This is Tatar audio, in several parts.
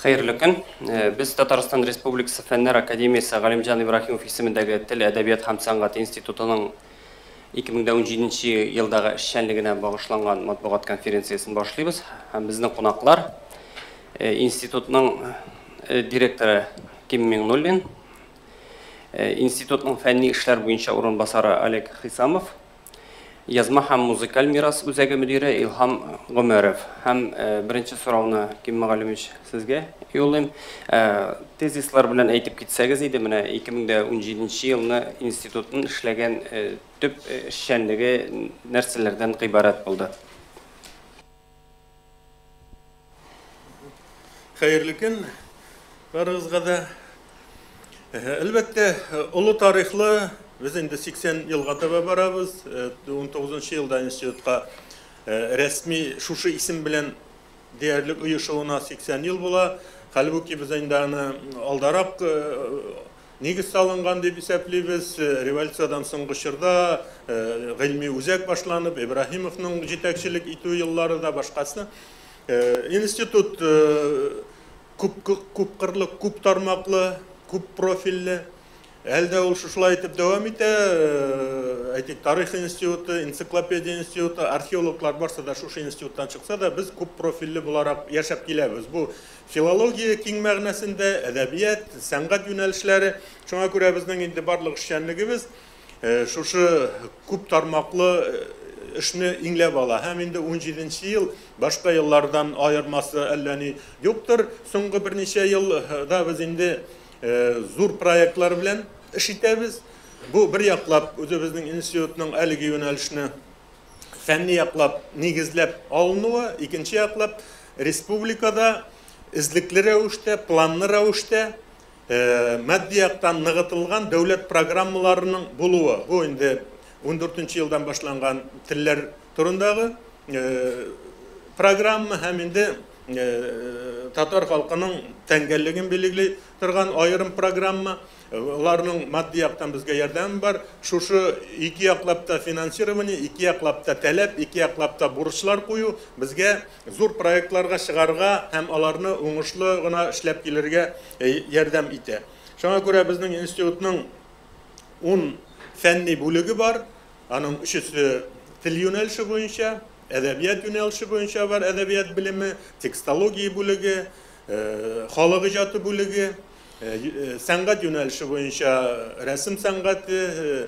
Хәерле көн. Без Татарстан Республикасы Фәннәр Академиясе Галимҗан Ибраһимов исемендәге Тел, әдәбият һәм сәнгать институтының 2017 елдагы эшчәнлегенә багышланган матбугат конференциясен башлыйбыз. Һәм безнең кунаклар институтның директоры Ким Миңнуллин, институтның фәнни эшләр буенча урынбасары Олег Хисамов, язма һәм музыкаль мирас үзәге мөдире Илһам Гомәров. Һәм беренче сорауны, Ким Мөгаллимович, сезгә юллыйм. Тезислар белән әйтеп китсәгез иде, менә 2017 елны институтның эшләгән төп эшчәнлеге нәрсәләрдән гыйбарәт булды? Хәерле көн барыгызга да. Әлбәттә, олы тарихлы, без инде 80 елга таба барабыз. 19 елда институтка рәсми шушы исем белән диярлек оешуына 80 ел була. Хәлбуки без инде аны алдарак нигез салынган дип исәплибез. Революциядән соңгы чорда гыйльми үзәк башланып, Ибраһимовның җитәкчелек итү еллары да башкасы. Институт күп кырлы, күп тармаклы, күп профильле. Әлдә ул шушылай итеп дәвам итә. Әйтик, тарих институты, энциклопедия институты, археологлар барсы да шушы институттан чыкса да, без күп профильле буларак яшәп киләбез. Бу филология киң мәгънәсендә, әдәбият, сәнгать юнәлешләре. Шуңа күрә безнең инде барлык эшчәнлегебез шушы күп тармаклы эшне иңләп ала. Һәм инде 17 ел башка еллардан аермасы әллә ни юктыр. Соңгы берничә елда без инде зур проектлар белән эш итәбез. Бу бер яклап үзебезнең институтның әлеге юнәлешне фәнни яклап нигезләп алынуы, икенче яклап республикада эзлекле рәвештә, планлы рәвештә матди яктан ныгытылган дәүләт программаларының булуы. Бу инде 14 елдан башланган телләр турындагы программа һәм инде татар халкының тәңгәллеген билгели торган аерым программа. Аларның матди яктан безгә ярдәме бар. Шушы ике яклап та финансирование, ике яклап та таләп, ике яклап та бурычлар кую безгә зур проектларга чыгарга һәм аларны уңышлы гына эшләп килергә ярдәм итә. Шуңа күрә безнең институтның 10 фәнни бүлеге бар. Аның өчесе тел юнәлеше буенча, әдәбият юнәлеше буенча бар, әдәбият белеме, текстология бүлеге, халык иҗаты бүлеге, сәнгать юнәлеше буенча рәсем сәнгате,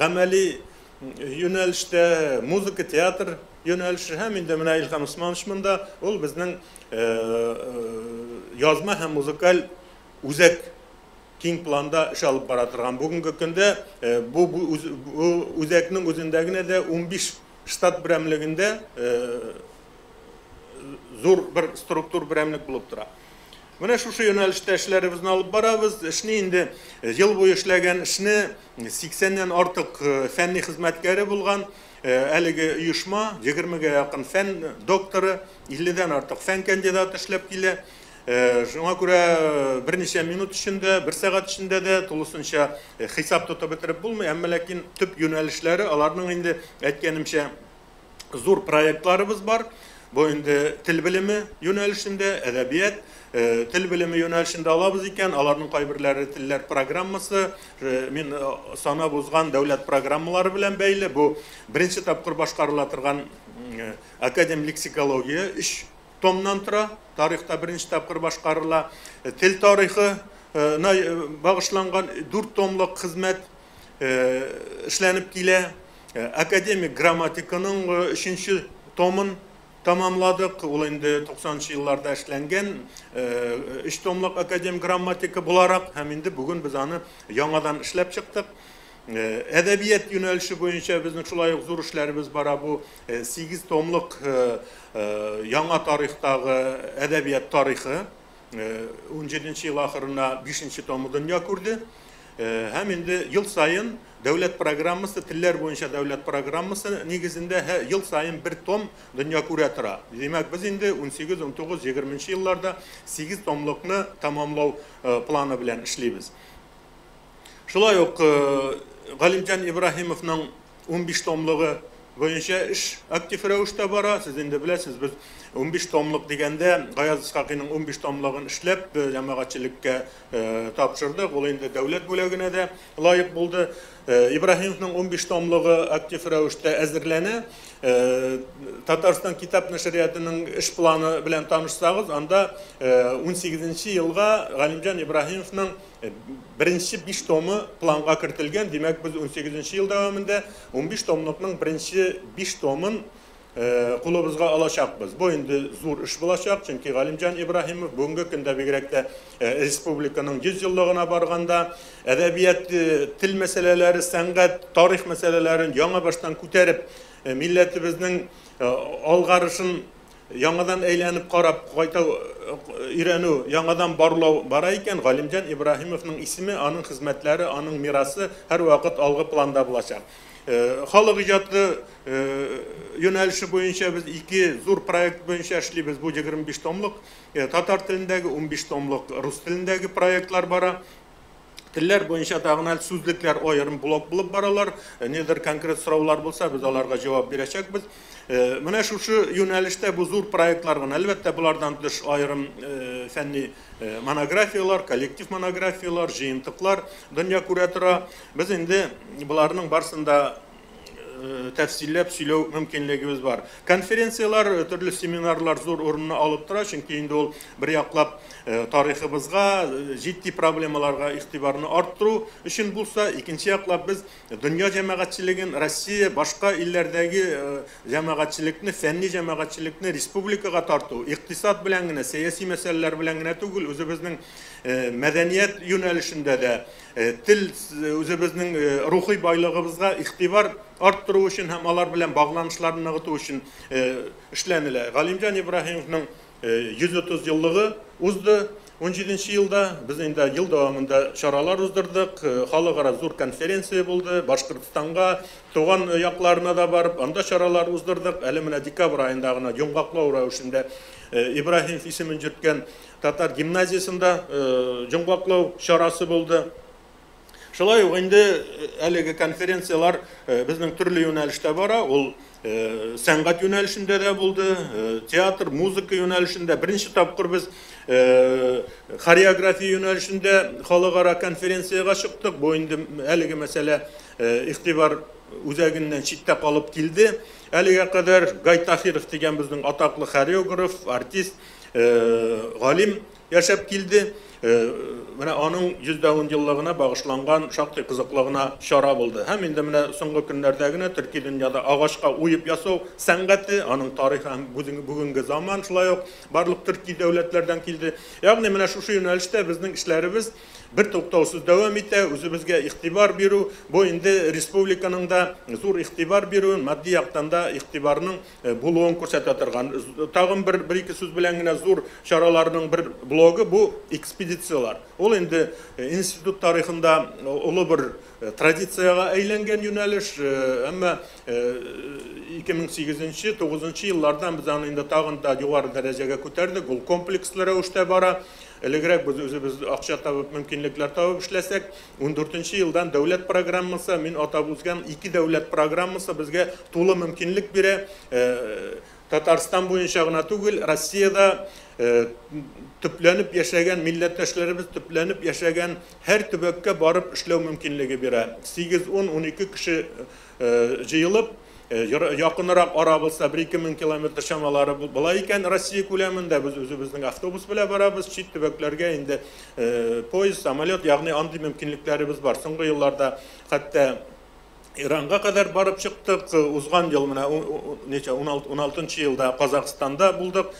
гамәли юнәлештә музыка, театр юнәлеше һәм инде менә Илһам Усманович монда, ул безнең язма һәм музыкаль үзәк киң планда эш алып бара торган. Бүгенге көндә бу үзәкнең үзендә генә дә 15 штат берәмлегендә зур бер структур берәмлек булып тора. Менә шушы юнәлештә эшләребезне алып барабыз. Эшне инде ел буе эшләгән эшне 80-нән артык фәнни хезмәткәре булган әлеге оешма, 20-гә якын фән докторы, 50-дән артык фән кандидаты эшләп килә. Шуңа күрә берничә минут эчендә, бер сәгать эчендә дә тулысынча хисап тотып бетереп булмый, әмма ләкин төп юнәлешләре аларның инде әйткәнемчә зур проектларыбыз бар. Бу инде тел белеме юнәлешендә, әдәбият, тел белеме юнәлешендә алабыз икән, аларның кайберләре телләр программасы, мин санап узган дәүләт программалары белән бәйле. Бу беренче тапкыр башкарыла торган академик лексикология 3 томнан тора, тарихта беренче тапкыр башкарыла. Тел тарихы багышланган 4 томлык хезмәт эшләнеп килә. Академик грамматиканың 3 томын тамамладык. Ул инде 90 елларда эшләнгән 3 томлык академик грамматика буларак һәм инде бүген без аны яңадан эшләп чыктык. Әдәбият юнәлеше буенча безнең шулай ук зур эшләребез бара. Бу 8 томлык яңа тарихтагы әдәбият тарихы 17 ел ахырына 5 томы дөнья күрде. Һәм инде ел саен дәүләт программасы, телләр буенча дәүләт программасы нигезендә ел саен бер том дөнья күрә тора. Димәк, без инде 18, 19, 20 елларда 8 томлыкны тамамлау планы белән эшлибез. Шулай ук Галимҗан Ибраһимовның 15 томлыгы буенча эш актив рәвештә бара. Сез инде беләсез, без 15 томлык дигәндә Гаяз Исхакыйның 15 томлыгын эшләп җәмәгатьчелеккә тапшырдык. Ул инде дәүләт бүләгенә дә лаек булды. Ибраһимовның 15 томлыгы актив рәвештә әзерләнә. Татарстан китап нәшриятының эш планы белән танышсагыз, анда 18 елга Галимҗан Ибраһимовның беренче 5 томы планга кертелгән. Димәк, без 18 ел дәвамында 15 томлыкның беренче 5 томын кулыбызга алачакбыз. Бу инде зур эш булачак, чөнки Галимҗан Ибраһимов бүгенге көндә бигрәк тә республиканың 100 еллыгына барганда әдәбият, тел мәсьәләләре, сәнгать, тарих мәсьәләләрен яңа баштан күтәреп, милләтебезнең алгарышын яңадан әйләнеп карап, кайта өйрәнү, яңадан барлау бара икән, Галимҗан Ибраһимовның исеме, аның хезмәтләре, аның мирасы һәрвакыт алгы планда булачак. Халык иҗаты юнәлеше буенча без ике зур проект буенча эшлибез. Бу 25 томлык татар телендәге, 15 томлык рус телендәге проектлар бара. Телләр буенча тагын әле сүзлекләр аерым блок булып баралар. Нидер конкрет сораулар булса, без аларга җавап бирәчәкбез. Менә шушы юнәлештә бу зур проектлар гына, әлбәттә, булардан тыш аерым фәнни монографиялар, коллектив монографиялар, җыентыклар дөнья күрә тора. Без инде буларның барысын да тәфсилләп сөйләү мөмкинлегебез бар. Конференциялар, төрле семинарлар зур урынны алып тора, чөнки инде ул бер яклап тарихыбызга, җитди проблемаларга игътибарны арттыру өчен булса, икенче яклап без дөнья җәмәгатьчелеген, Россия, башка илләрдәге җәмәгатьчелекне, фәнни җәмәгатьчелекне республикага тарту, икътисад белән генә, сәяси мәсьәләләр белән генә түгел, үзебезнең мәдәният юнәлешендә дә, тел, үзебезнең рухи байлыгыбызга игътибар арттыру өчен һәм алар белән багланышларны ныгыту өчен эшләнелә. Галимҗан Ибраһимовның 130 еллыгы узды. 17 елда без инде ел дәвамында чаралар уздырдык. Халыкара зур конференция булды. Башкортстанга, туган якларына да барып, анда чаралар уздырдык. Әле менә декабрь аенда гына йомгаклау рәвешендә Ибраһимов исемен йөрткән татар гимназиясендә йомгаклау чарасы булды. Шулай ук инде әлеге конференцияләр безнең төрле юнәлештә бара. Ул сәнгать юнәлешендә дә булды, театр, музыка юнәлешендә. Беренче тапкыр без хореография юнәлешендә халыкара конференциягә чыктык. Бу инде әлеге мәсьәлә игътибар үзәгеннән читтә калып килде. Әлегә кадәр Гай Таһиров дигән безнең атаклы хореограф, артист, галим яшәп килде. Менә аның 110 еллыгына багышланган шактый кызыклы гына чара булды. Һәм инде менә соңгы көннәрдә генә төрки дөньяда агачка уеп ясау сәнгате, аның тарихы һәм бүгенге заман шулай ук барлык төрки дәүләтләрдән килде. Ягъни менә шушы юнәлештә безнең эшләребез бер туктаусыз дәвам итә, үзебезгә игътибар бирү, бу инде республиканың да зур игътибар бирүен, матди яктан да игътибарның булуын күрсәтә торган. Тагын бер-ике сүз белән генә зур чараларның бер блогы бу экспедициялар. Ул инде институт тарихында олы бер традициягә әйләнгән юнәлеш, әмма 2008-9 еллардан без аны инде тагын да югары дәрәҗәгә күтәрдек. Ул комплекслы рәвештә бара. Элегрәк без үзебез акча табып, мөмкинлекләр табып эшләсәк, 14 елдан дәүләт программасы, мин атап узган ике дәүләт программасы безгә тулы мөмкинлек бирә. Татарстан буенча гына түгел, Россиядә төпләнеп яшәгән милләттәшләребез төпләнеп яшәгән һәр төбәккә барып эшләү мөмкинлеге бирә. 8, 10, 12 кеше җыелып, якынрак ара булса, 1-2 мең километр чамалары була икән Россия күләмендә, без үзебезнең автобус белән барабыз, чит төбәкләргә инде поезд, самолет, ягъни андый мөмкинлекләребез бар. Соңгы елларда хәтта Иранга кадәр барып чыктык. Узган ел менә ничә, 16 елда Казахстанда булдык.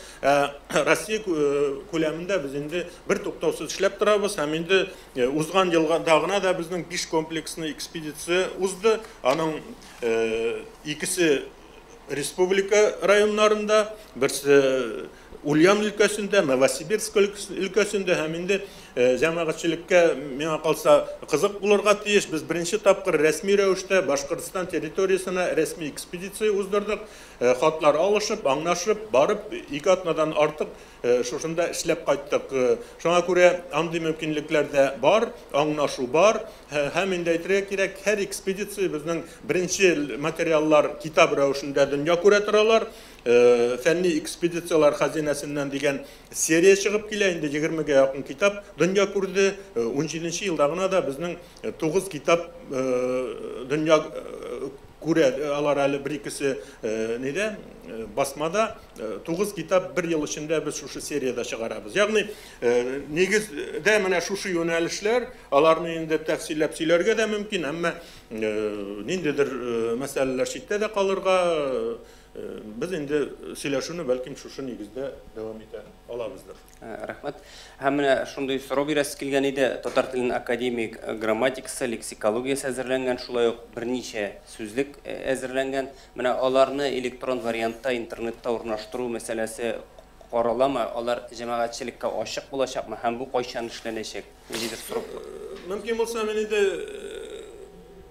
Россия күләмендә без инде бер туктаусыз эшләп торабыз һәм инде узган елга гына да безнең 5 комплекслы экспедиция узды. Аның икесе республика районнарында, берсе Ульян өлкәсендә, Новосибирск өлкәсендә һәм инде җәмәгатьчелеккә, миңа калса, кызык булырга тиеш. Без беренче тапкыр рәсми рәвештә Башкортстан территориясенә рәсми экспедиция уздырдык. Хатлар алышып, аңлашып, барып, 2 атнадан артык шушында эшләп кайттык. Шуңа күрә андый мөмкинлекләр дә бар, аңлашу бар. Һәм инде әйтергә кирәк, һәр экспедиция безнең беренче материаллар китап рәвешендә дөнья күрә торалар. Фәнни экспедицияләр хазинәсеннән дигән серия чыгып килә, инде 20-гә якын китап дөнья күрде. 17 елда гына да безнең 9 китап дөнья күрә, алар әле бер икесе нидә, басмада. 9 китап бер ел эчендә без шушы сериядә чыгарабыз. Ягъни нигездә менә шушы юнәлешләр, аларны инде тәфсилләп сөйләргә дә мөмкин, әмма ниндидер мәсьәләләр читтә дә калырга. Без инде сөйләшүне бәлкем шушы нигездә дәвам итә алабыздыр. Рәхмәт. Һәм менә шундый сорау бирәсе килгән иде. Татар теленең академик грамматикасы, лексикологиясе әзерләнгән, шулай ук берничә сүзлек әзерләнгән. Менә аларны электрон вариантта интернетта урнаштыру мәсьәләсе караламы? Алар җәмәгатьчелеккә ачык булачакмы? Һәм бу кайчан эшләнәчәк? Ниндидер сорау. Мөмкин булса, мин инде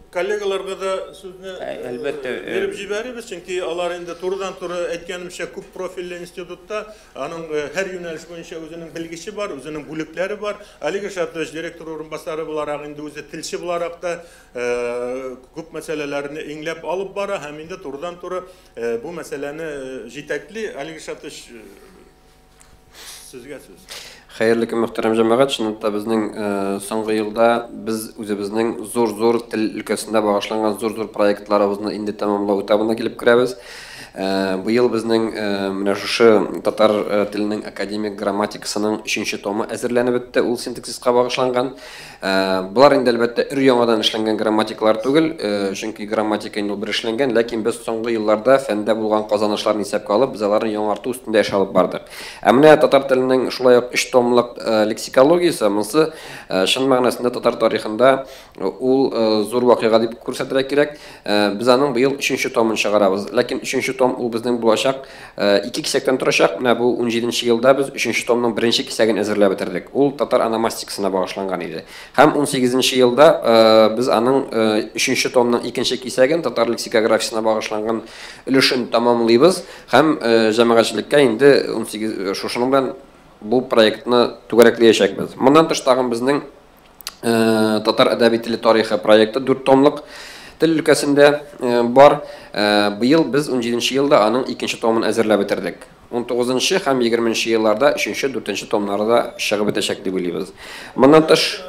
коллегаларга да сүзне әлбәттә биреп җибәрәбез, чөнки алар инде турыдан-туры әйткәнемчә күп профильле институтта аның һәр юнәлеш буенча үзенең белгече бар, үзенең бүлекләре бар. Олег Ришатович директор урынбасары буларак инде үзе телче буларак та күп мәсьәләләрне иңләп алып бара һәм инде турыдан-туры бу мәсьәләне җитәкли. Олег Ришатович, сезгә сүз. Хәерле көн, мөхтәрәм җәмәгать. Чынлыкта безнең соңгы елда без үзебезнең зур-зур тел өлкәсендә багышланган зур-зур проектларыбызны инде тәмамлау этабына килеп керәбез. Быел безнең менә шушы татар теленең академик грамматикасының 3-нче томы әзерләнеп бетте. Ул синтаксиска багышланган. Болар инде әлбәттә өр-яңадан эшләнгән грамматикалар түгел, чөнки грамматика инде ул бер эшләнгән, ләкин без соңгы елларда фәндә булган казанышларны исәпкә алып, без аларны яңарту өстендә эш алып бардык. Ә менә татар теленең шулай ук 3 томлык лексикологиясе, монысы чын мәгънәсендә татар тарихында ул зур вакыйга дип күрсәтергә кирәк. Без аның быел 3-нче томын чыгарабыз. Ләкин 3-нче том ул безнең булачак 2 кисәктән торачак. Менә бу 17-нче елда без 3-нче томның беренче кисәген әзерләп бетердек. Ул татар ономастикасына багышланган иде. Һәм 18-нче елда без аның 3-нче томның икенче кисәген татар лексикографиясенә багышланган өлешен тәмамлыйбыз һәм җәмәгатьчелеккә инде 18 шушының белән бу проектны түгәрәкләячәкбез. Моннан тыш тагын безнең татар әдәби теле тарихы проекты 4 томлык тел өлкәсендә бар. Быел без 17-нче елда аның 2-нче томын әзерләп бетердек. 19-нчы һәм 20-нче елларда 3-нче, 4-нче томнары да чыгып бетәчәк дип уйлыйбыз. Моннан тыш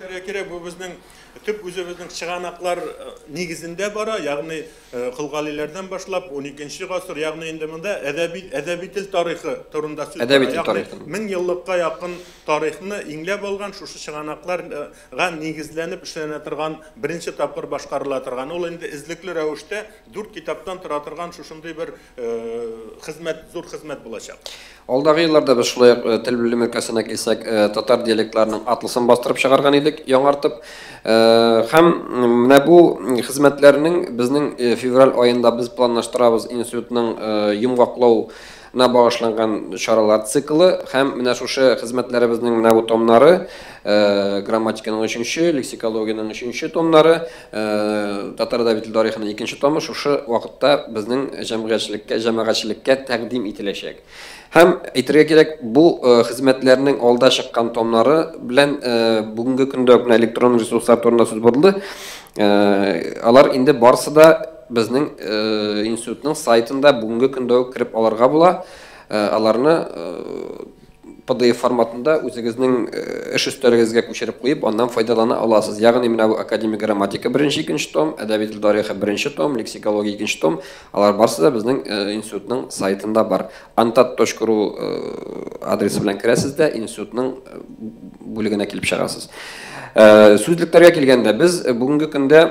әйтеп кирәк, бу безнең төп үзебезнең чыганаклар нигезендә бара, ягъни Колгалиләрдән башлап 12-нче гасыр, ягъни инде монда әдәби тел тарихы турында сүз бара. Ягъни 1000 еллыкка якын тарихны иңләп алган шушы чыганакларга нигезләнеп эшләнә торган беренче тапкыр башкарыла торган. Ул инде эзлекле рәвештә 4 китаптан тора торган шушындый бер хезмәт, зур хезмәт булачак. Алдагы елларда без шулай ук тел белеме өлкәсенә килсәк, татар диалектларының атласын бастырып чыгарган идек, яңартып. Һәм менә бу хезмәтләрнең безнең февраль аенда без планлаштырабыз институтның йомгаклауына багышланган чаралар циклы һәм менә шушы хезмәтләребезнең менә бу томнары, грамматиканың 3-нче, лексикологиянең 3-нче томнары, татар әдәби тел тарихының 2-нче томы шушы вакытта безнең җәмәгатьчелеккә тәкъдим ителәчәк. Һәм әйтергә кирәк, бу хезмәтләрнең алда чыккан томнары белән бүгенге көндә менә электрон ресурслар турында сүз булды. Алар инде барысы да безнең институтның сайтында бүгенге көндә үк кереп алырга була. Аларны PDF форматында үзегезнең эш өстәлегезгә күчереп куеп, аннан файдалана аласыз. Ягъни менә бу академик грамматика 1-нче, 2-нче том, әдәби тел тарихы 1-нче том, лексикология 2-нче том, алар барысы да безнең институтның сайтында бар. antat.ru адресы белән керәсез дә институтның бүлегенә килеп чыгасыз. Сүзлекләргә килгәндә, без бүгенге көндә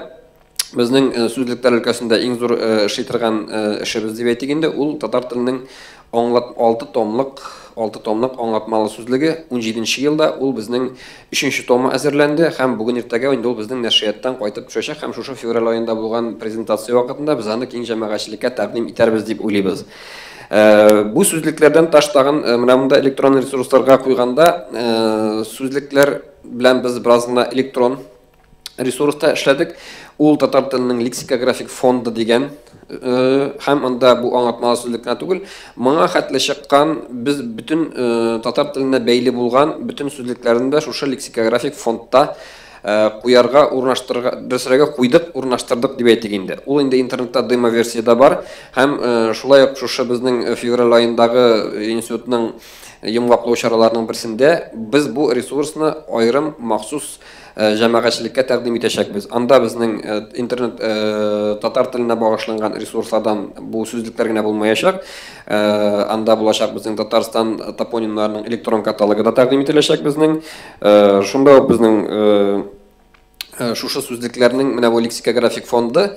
безнең сүзлекләр өлкәсендә иң зур эшли торган эшебез дип әйтик инде, ул татар теленең 6 томлык аңлатмалы сүзлеге. 17-нче елда ул безнең 3-нче томы әзерләнде һәм бүген иртәгә инде ул безнең нәшрияттан кайтып төшәчәк һәм шушы февраль аенда булган презентация вакытында без аны киң җәмәгатьчелеккә тәкъдим итәрбез дип уйлыйбыз. Бу сүзлекләрдән таш тагын менә монда электрон ресурсларга куйганда сүзлекләр белән без бераз гына электрон ресурста эшләдек. Ул татар теленең лексикографик фонды дигән, һәм анда бу аңлатмалы сүзлек кенә түгел, моңа хәтле чыккан без бөтен татар теленә бәйле булган бөтен сүзлекләрне дә шушы лексикографик фондта куярга, урнаштырырга, дөресрәге куйдык, урнаштырдык дип әйтик инде. Ул инде интернетта демо-версиядә бар, һәм шулай ук шушы безнең февраль аендагы институтның йомгаклау чараларының берсендә без бу ресурсны аерым махсус җәмәгатьчелеккә тәкъдим итәчәкбез. Анда безнең интернет татар теленә багышланган ресурслардан бу сүзлекләр генә булмаячак. Анда булачак безнең Татарстан топонимнарының электрон каталогы да тәкъдим ителәчәк безнең. Шунда ук безнең шушы сүзлекләрнең менә бу лексикографик фонды,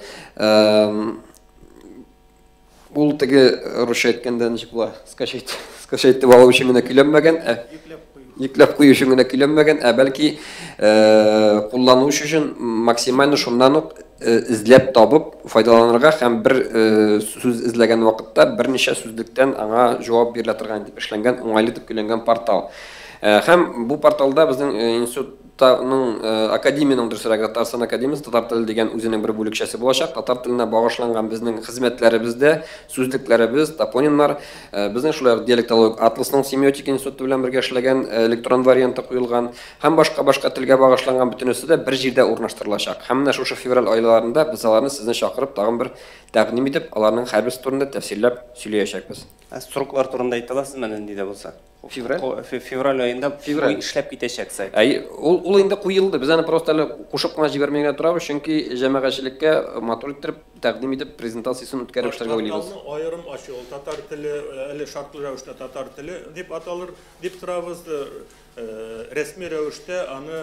ул теге русча әйткәндә ничек була? Скачать, скачать итеп алу өчен генә көйләнмәгән, йөкләп кую өчен генә көйләнмәгән, ә бәлки куллану өчен максимально шуннан ук эзләп табып файдаланырга һәм бер сүз эзләгән вакытта берничә сүзлектән аңа җавап бирелә торган дип эшләнгән, уңайлы итеп көйләнгән портал. Һәм бу порталда безнең институтның, академиянең, дөресрәге, Татарстан академиясе татар теле дигән үзенең бер бүлекчәсе булачак. Татар теленә багышланган безнең хезмәтләребез дә, сүзлекләребез, топонимнар, безнең шулай ук диалектологик атласның семиотика институты белән бергә эшләгән электрон варианты куелган һәм башка-башка телгә багышланган бөтенесе дә бер җирдә урнаштырылачак. Һәм менә шушы февраль айларында без аларны сезне чакырып тагын бер тәкъдим итеп, аларның һәрберсе турында тәфсилләп сөйләячәкбез. Ә сроклар турында әйтә аласызмы, нинди дә булса? Февраль? Февраль аенда эшләп китәчәк сайт. Әй, ул инде куелды. Без аны просто әле кушып кына җибәрмәй генә торабыз, чөнки җәмәгатьчелеккә матур иттереп тәкъдим итеп презентациясен үткәреп эшләргә уйлыйбыз. Порталны аерым ачу, ул татар теле әле шартлы рәвештә татар теле дип аталыр дип торабыз, рәсми рәвештә аны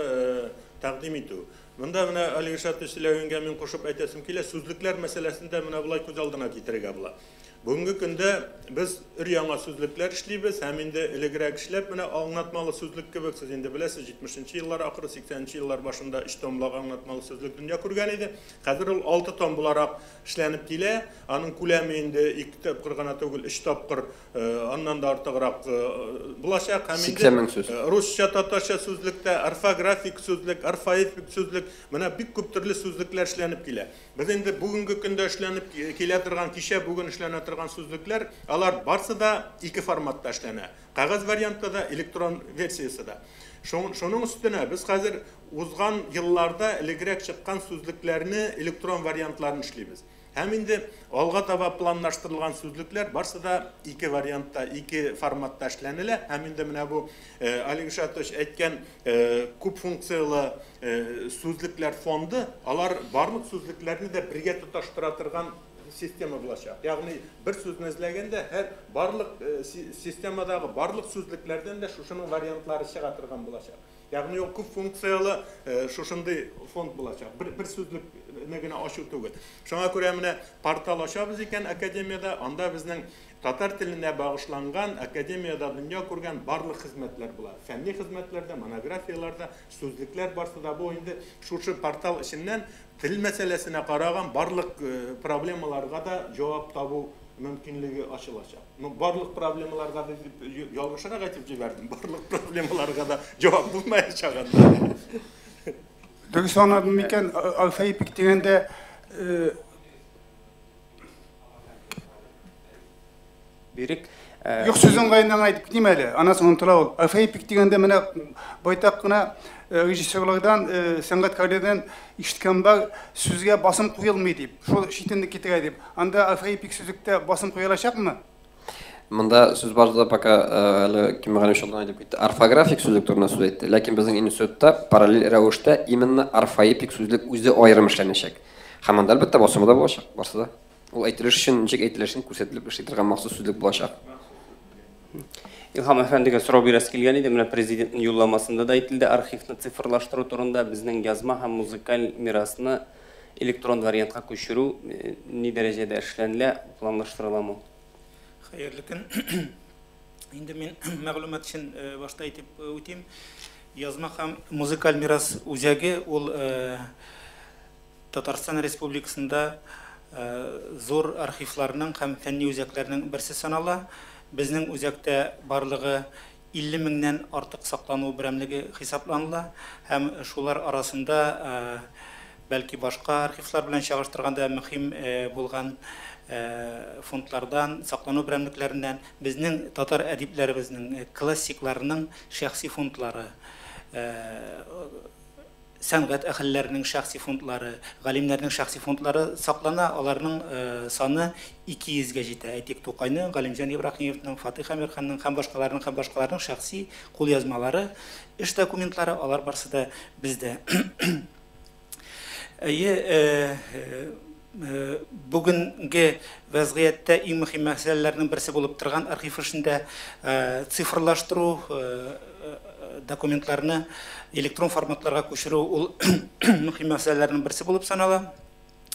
тәкъдим итү. Монда менә Олег Ишатович сөйләгәнгә мин кушып әйтәсем килә, сүзлекләр мәсьәләсендә менә болай күз алдына китерергә була. Бүгенге көндә без өр-яңа сүзлекләр эшлибез һәм инде элегрәк эшләп менә аңлатмалы сүзлек кебек, сез инде беләсез, 70 еллар ахыры, 80 еллар башында 3 томлык аңлатмалы сүзлек дөнья күргән иде. Хәзер ул 6 том буларак эшләнеп килә. Аның күләме инде 2 тапкыр гына түгел, 3 тапкыр, аннан да артыграк булачак. Һәм инде русча, татарча сүзлектә, орфографик сүзлек, орфоэпик сүзлек, менә бик күп төрле сүзлекләр эшләнеп килә. Без инде бүгенге көндә эшләнеп килә торган, кичә бүген эшләнә торган сүзлекләр, алар барсы да ике форматта эшләнә. Кәгазь вариантта да, электрон версиясе дә. Шуның өстенә без хәзер узган елларда элегрәк чыккан сүзлекләрне электрон вариантларын эшлибез. Һәм инде алга таба планлаштырылган сүзлекләр барсы да ике вариантта, ике форматта эшләнелә. Һәм инде менә бу Олег Ишатович әйткән күп функциялы сүзлекләр фонды, алар барлык сүзлекләрне дә бергә тоташтыра торган система булачак. Ягъни бер сүзне эзләгәндә һәр барлык системадагы барлык сүзлекләрдән дә шушының вариантлары чыга торган булачак. Ягъни ул күп функциялы шушындый фонд булачак. Бер сүзлекне генә ачу түгел. Шуңа күрә менә портал ачабыз икән академиядә, анда безнең татар теленә багышланган академиядә дөнья күргән барлык хезмәтләр була. Фәнни хезмәтләрдә, монографияләрдә, сүзлекләр барсы да бу инде шушы портал эченнән тел мәсьәләсенә караган барлык проблемаларга да җавап табу мөмкинлеге ачылачак. Ну, барлык проблемаларга да дип ялгышрак әйтеп җибәрдем. Барлык проблемаларга да җавап булмаячак анда. Дөрес аңладым микән, орфоэпик дигәндә Бирик. Юк, сүз уңаеннан әйтеп китим әле. Аннан соң онытыла ул. Орфоэпик дигәндә менә байтак кына режиссерлардан, сәнгатькәрләрдән ишеткән бар, сүзгә басым куелмый дип, шул читенлек китерә дип. Анда орфоэпик сүзлектә басым куелачакмы? Монда сүз барды да пока әле Кимәгалиевич алдан әйтеп китте. Орфографик сүзлек турында сүз әйтте. Ләкин безнең институтта параллель рәвештә именно орфоэпик сүзлек үзе аерым эшләнәчәк. Һәм анда әлбәттә басымы да булачак, барсы да. Ул әйтелеш өчен ничек әйтелешен күрсәтелеп эшли торган махсус сүзлек булачак. Илһам әфәндегә сорау бирәсе килгән иде. Менә президентның юлламасында да әйтелде, архивны цифрлаштыру турында безнең язма һәм музыкаль мирасны электрон вариантка күчерү ни дәрәҗәдә эшләнелә, планлаштырыламы? Хәерле көн. Инде мин мәгълүмат өчен башта әйтеп үтим. Язма һәм музыкаль мирас үзәге ул Татарстан Республикасында зур архивларның һәм фәнни үзәкләрнең берсе санала. Безнең үзәктә барлыгы 50 меңнән артык саклану берәмлеге хисапланыла һәм шулар арасында бәлки башка архивлар белән чагыштырганда мөһим булган фондлардан, саклану берәмлекләреннән безнең татар әдипләребезнең классикларының шәхси фондлары, сәнгать әһелләренең шәхси фондлары, галимнәрнең шәхси фондлары саклана, аларның саны 200гә җитә. Әйтик, Тукайның, Галимҗан Ибраһимовның, Фатих Әмирханның һәм башкаларның шәхси кулъязмалары, эш документлары, алар барсы да бездә. Әйе, бүгенге вәзгыятьтә иң мөһим мәсьәләләрнең берсе булып торган архив эшендә цифрлаштыру, документларны электрон форматларга күчерү ул мөһим мәсьәләләрнең берсе булып санала.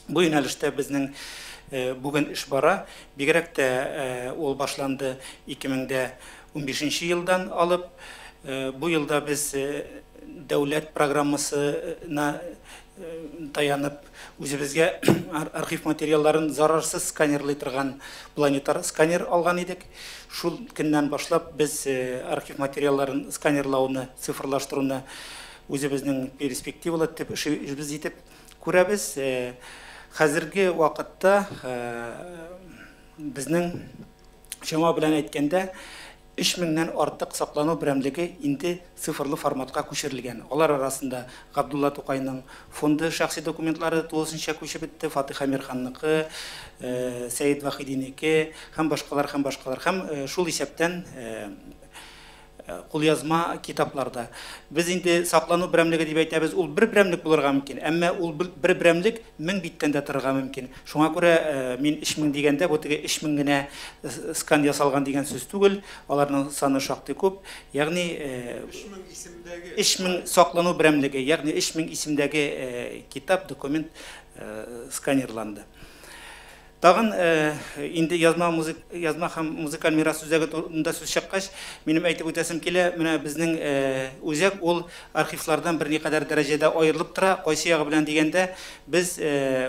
Бу юнәлештә безнең бүген эш бара. Бигрәк тә ул башланды 2015 елдан алып. Бу елда без дәүләт программасына таянып үзебезгә архив материалларын зарарсыз сканерлый торган планетар сканер алган идек. Шул көннән башлап без архив материалларын сканерлауны, цифрлаштыруны үзебезнең перспективалы төп эшебез итеп күрәбез. Хәзерге вакытта безнең чама белән әйткәндә 3000-нән артык саклану берәмлеге инде цифрлы форматка күчерелгән. Алар арасында Габдулла Тукайның фонды шәхси документлары тулысынча күчеп бетте, Фатих Әмирханныкы, Сәид Вахидинеке һәм башкалар, һәм башкалар. Һәм шул исәптән кулъязма китапларда. Без инде саклану берәмлеге дип әйтәбез, ул бер берәмлек булырга мөмкин, әмма ул бер берәмлек 1000 биттән дә торырга мөмкин. Шуңа күрә мин 3000 дигәндә, бу теге 3000 генә скан ясалган дигән сүз түгел, аларның саны шактый күп. Ягъни 3000 исемдәге 3000 саклану берәмлеге, ягъни 3000 исемдәге китап, документ сканерланды. Тагын инде язма һәм музыкаль мирас үзәге турында сүз чыккач, минем әйтеп үтәсем килә, менә безнең үзәк ул архивлардан берникадәр дәрәҗәдә аерылып тора. Кайсы ягы белән дигәндә, без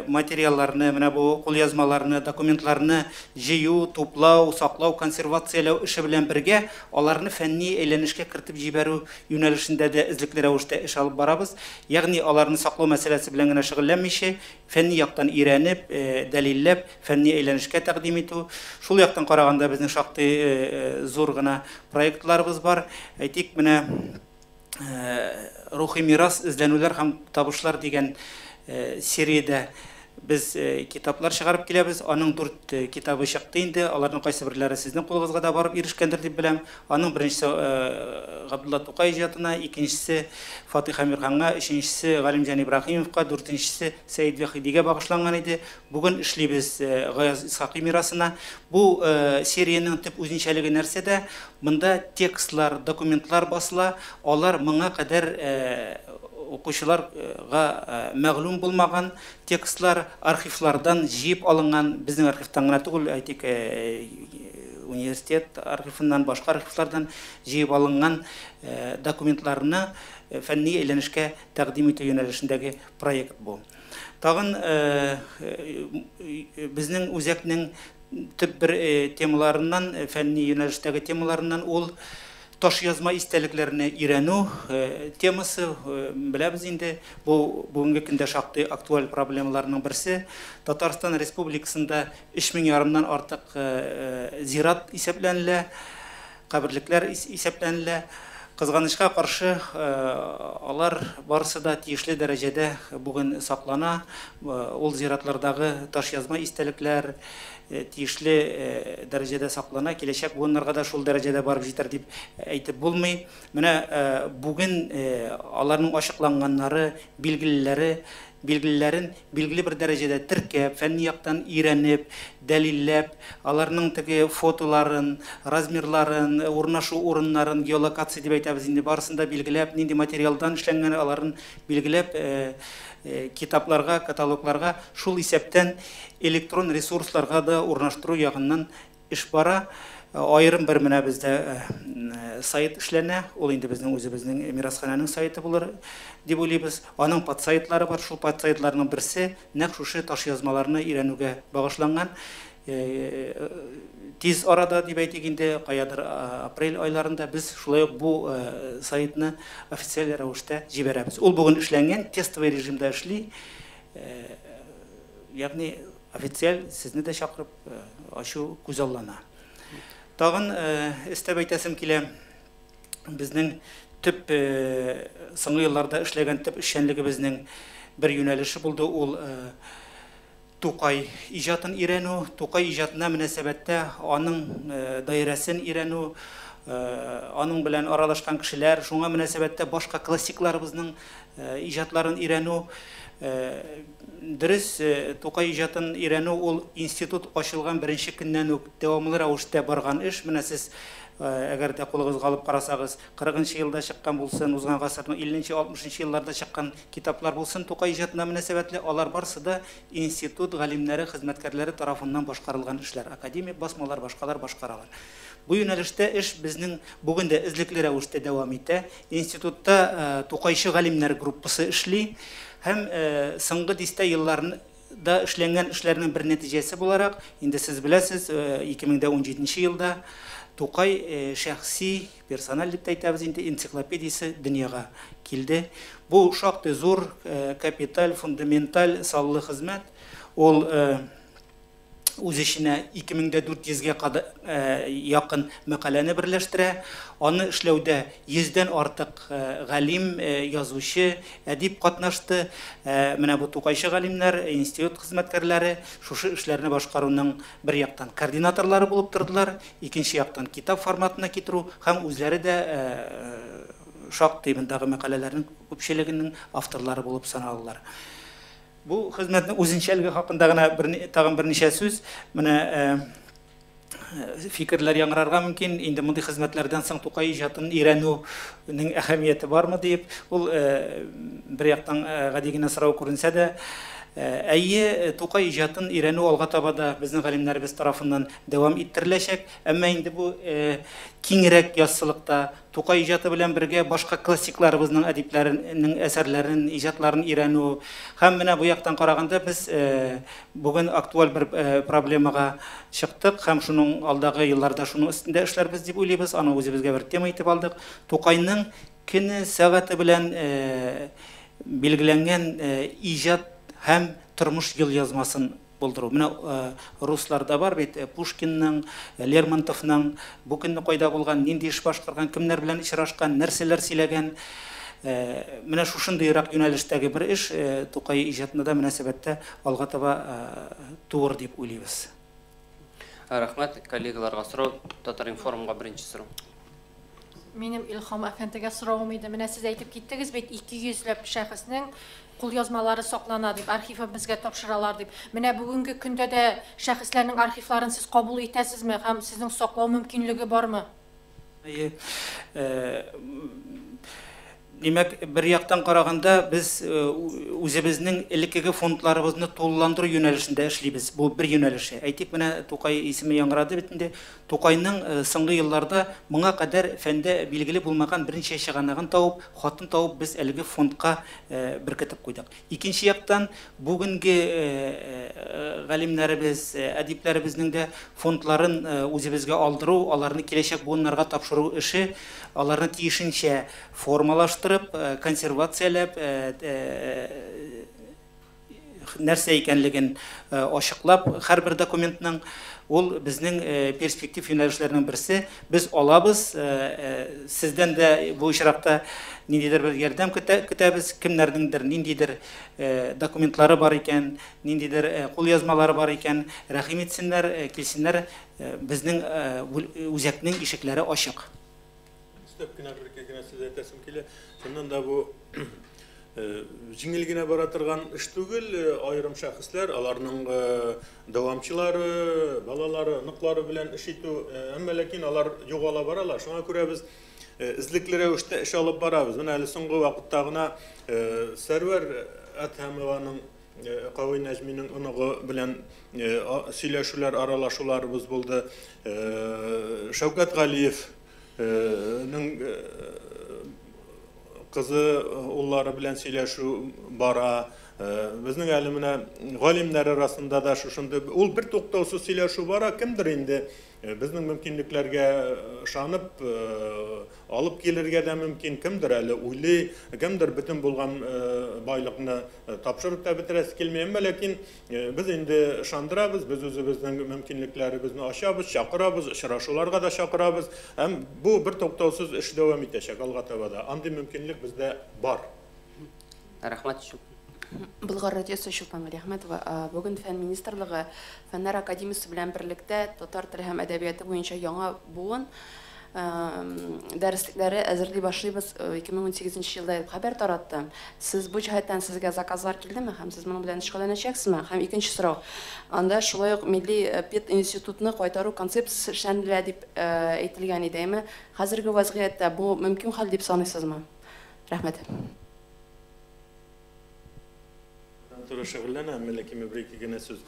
материалларны, менә бу кулъязмаларны, документларны җыю, туплау, саклау, консервацияләү эше белән бергә аларны фәнни әйләнешкә кертеп җибәрү юнәлешендә дә эзлекле рәвештә эш алып барабыз. Ягъни аларны саклау мәсьәләсе белән генә шөгыльләнмичә, фәнни яктан өйрәнеп, дәлилләп, фәнни әйләнешкә тәкъдим итү. Шул яктан караганда безнең шактый зур гына проектларыбыз бар. Әйтик, менә рухи мирас, эзләнүләр һәм табышлар дигән сериядә без китаплар чыгарып киләбез. Аның 4 китабы чыкты инде. Аларның кайсы берләре сезнең кулыгызга да барып ирешкәндер дип беләм. Аның беренчесе Габдулла Тукай иҗатына, икенчесе Фатих Әмирханга, өченчесе Галимҗан Ибраһимовка, дүртенчесе Сәид Вахидигә багышланган иде. Бүген эшлибез Гаяз Исхакый мирасына. Бу сериянең төп үзенчәлеге нәрсәдә? Монда текстлар, документлар басыла. Алар моңа кадәр укучыларга мәгълүм булмаган текстлар архивлардан җыеп алынган, безнең архивтан гына түгел, әйтик, университет архивыннан, башка архивлардан җыеп алынган документларны фәнни әйләнешкә тәкъдим итү юнәлешендәге проект бу. Тагын безнең үзәкнең төп бер темаларыннан, фәнни юнәлештәге темаларыннан ул таш язма истәлекләрне өйрәнү темасы. Беләбез инде, бу бүгенге көндә шактый актуаль проблемаларның берсе. Татарстан Республикасында 3500-нан артык зират исәпләнелә, каберлекләр исәпләнелә. Кызганычка каршы, алар барысы да тиешле дәрәҗәдә бүген саклана. Ул зиратлардагы таш язма истәлекләр тиешле дәрәҗәдә саклана. Киләчәк буыннарга да шул дәрәҗәдә барып җитәр дип әйтеп булмый. Менә бүген аларның ачыкланганнары, билгелеләрен билгеле бер дәрәҗәдә теркәп, фәнни яктан өйрәнеп, дәлилләп, аларның теге фотоларын, размерларын, урнашу урыннарын, геолокация дип әйтәбез инде, барысын да билгеләп, нинди материалдан эшләнгән аларын билгеләп, китапларга, каталогларга, шул исәптән электрон ресурсларга да урнаштыру ягыннан эш бара. Аерым бер менә бездә сайт эшләнә, ул инде безнең үзебезнең мирасханәнең сайты булыр дип уйлыйбыз. Аның подсайтлары бар, шул подсайтларның берсе нәкъ шушы ташъязмаларны өйрәнүгә багышланган. Тиз арада дип әйтик инде, каядыр апрель айларында без шулай ук бу сайтны официаль рәвештә җибәрәбез. Ул бүген эшләнгән, тестовый режимда эшли. Ягъни официаль сезне дә чакырып ачу күзаллана. Тагын өстәп әйтәсем килә, безнең төп соңгы елларда эшләгән төп эшчәнлегебезнең бер юнәлеше булды, ул Тукай иҗатын өйрәнү, Тукай иҗатына мөнәсәбәттә аның даирәсен өйрәнү, аның белән аралашкан кешеләр, шуңа мөнәсәбәттә башка классикларыбызның иҗатларын өйрәнү. Дөрес, Тукай иҗатын өйрәнү ул институт ачылган беренче көннән үк дәвамлы рәвештә барган эш. Менә сез әгәр дә кулыгызга алып карасагыз, 40 елда чыккан булсын, узган гасырның 50-60 елларда чыккан китаплар булсын, Тукай иҗатына мөнәсәбәтле, алар барысы да институт галимнәре, хезмәткәрләре тарафыннан башкарылган эшләр, академик басмалар, башкалар башкаралар. Бу юнәлештә эш безнең бүген дә эзлекле рәвештә дәвам итә. Институтта Тукайчы галимнәр группасы эшли һәм соңгы дистә елларда эшләнгән эшләрнең бер нәтиҗәсе буларак, инде сез беләсез, 2017 елда Тукай шәхси, персональ дип әйтәбез инде, энциклопедиясе дөньяга килде. Бу шактый зур, капиталь, фундаменталь саллы хезмәт. Ул үз эченә 2400-гә якын мәкаләне берләштерә. Аны эшләүдә 100-дән артык галим, язучы, әдип катнашты. Менә бу Тукайчы галимнәр, институт хезмәткәрләре шушы эшләрне башкаруның бер яктан координаторлары булып тордылар, икенче яктан китап форматына китерү һәм үзләре дә шактый мондагы мәкаләләрнең күпчелегенең авторлары булып саналалар. Бу хезмәтнең үзенчәлеге хакында гына тагын берничә сүз. Менә фикерләр яңгырарга мөмкин. Инде мондый хезмәтләрдән соң Тукай иҗатын өйрәнүнең әһәмияте бармы дип, ул бер яктан гади генә сорау күренсә дә, әйе, Тукай иҗатын өйрәнү алга таба да безнең галимнәребез тарафыннан дәвам иттереләчәк. Әмма инде бу киңрәк яссылыкта Тукай иҗаты белән бергә башка классикларыбызның әдипләренең әсәрләрен, иҗатларын өйрәнү. Һәм менә бу яктан караганда без бүген актуаль бер проблемага чыктык һәм шуның алдагы елларда шуның өстендә эшләрбез дип уйлыйбыз. Аны үзебезгә бер тема итеп алдык. Тукайның көне, сәгате белән билгеләнгән иҗат һәм тормыш елъязмасын булдыру. Менә русларда бар бит Пушкинның, Лермонтовның бу көнне кайда булган, нинди эш башкарган, кемнәр белән очрашкан, нәрсәләр сөйләгән. Менә шушындыйрак юнәлештәге бер эш Тукай иҗатына да мөнәсәбәттә алга таба туыр дип уйлыйбыз. Рәхмәт, коллегаларга сорау, Татар-информга беренче сорау. Минем Илһам әфәндегә соравым иде. Менә сез әйтеп киттегез бит, 200 ләп шәхеснең кулъязмалары саклана дип, архивы безгә тапшыралар дип. Менә бүгенге көндә дә шәхесләрнең архивларын сез кабул итәсезме һәм сезнең саклау мөмкинлеге бармы? Әйе. Димәк, бер яктан караганда без үзебезнең элеккеге фондларыбызны тулыландыру юнәлешендә эшлибез. Бу бер юнәлеше. Әйтик, менә Тукай исеме яңгырады бит инде. Тукайның соңгы елларда моңа кадәр фәндә билгеле булмаган берничә чыганагын табып, хатын табып без әлеге фондка беркетеп куйдык. Икенче яктан, бүгенге галимнәребез, әдипләребезнең дә фондларын үзебезгә алдыру, аларны киләчәк буыннарга тапшыру эше, аларны тиешенчә формалаштырып, консервацияләп, нәрсә икәнлеген ачыклап, һәрбер документның ул безнең перспектив юнәлешләрнең берсе. Без алабыз, сездән дә бу очракта ниндидер бер ярдәм көтәбез, кемнәрнеңдер ниндидер документлары бар икән, ниндидер кулъязмалары бар икән, рәхим итсеннәр, килсеннәр, безнең үзәкнең ишекләре ачык. Өстәп кенә бер ике генә сүз әйтәсем килә. Чыннан да бу җиңел генә бара торган эш түгел, аерым шәхесләр, аларның дәвамчылары, балалары, оныклары белән эш итү, әмма ләкин алар югала баралар. Шуңа күрә без эзлекле рәвештә эш алып барабыз. Менә әле соңгы вакытта гына Сәрвәр Әдһәмованың Кави Нәҗминең оныгы белән сөйләшүләр, аралашуларыбыз булды. Шәүкәт Галиевнең кызы, уллары белән сөйләшү бара. Безнең әле менә галимнәр арасында да шушындый ул бер туктаусыз сөйләшү бара. Кемдер инде безнең мөмкинлекләргә ышанып алып килергә дә мөмкин, кемдер әле уйлый, кемдер бөтен булган байлыкны тапшырып та бетерәсе килми. Әмма ләкин без инде ышандырабыз, без үзебезнең мөмкинлекләребезне ачабыз, чакырабыз, очрашуларга да чакырабыз. Һәм бу бер туктаусыз эш дәвам итәчәк алга таба да. Андый мөмкинлек бездә бар. Рәхмәт. Болгар радиосы, Чулпан Галиәхмәтова. Бүген Фән министрлыгы Фәннәр академиясе белән берлектә татар теле һәм әдәбияты буенча яңа буын дәреслекләре әзерли башлыйбыз 2018 елда дип хәбәр таратты. Сез бу җәһәттән, сезгә заказлар килдеме һәм сез моның белән шөгыльләнәчәксезме? Һәм икенче сорау. Анда шулай ук милли пединститутны кайтару концепциясе эшләнелә дип әйтелгән иде, әмма хәзерге вазгыятьтә бу мөмкин хәл дип саныйсызмы? Рәхмәт. Туры шөгыльләнәм, ләкин бер ике генә сүз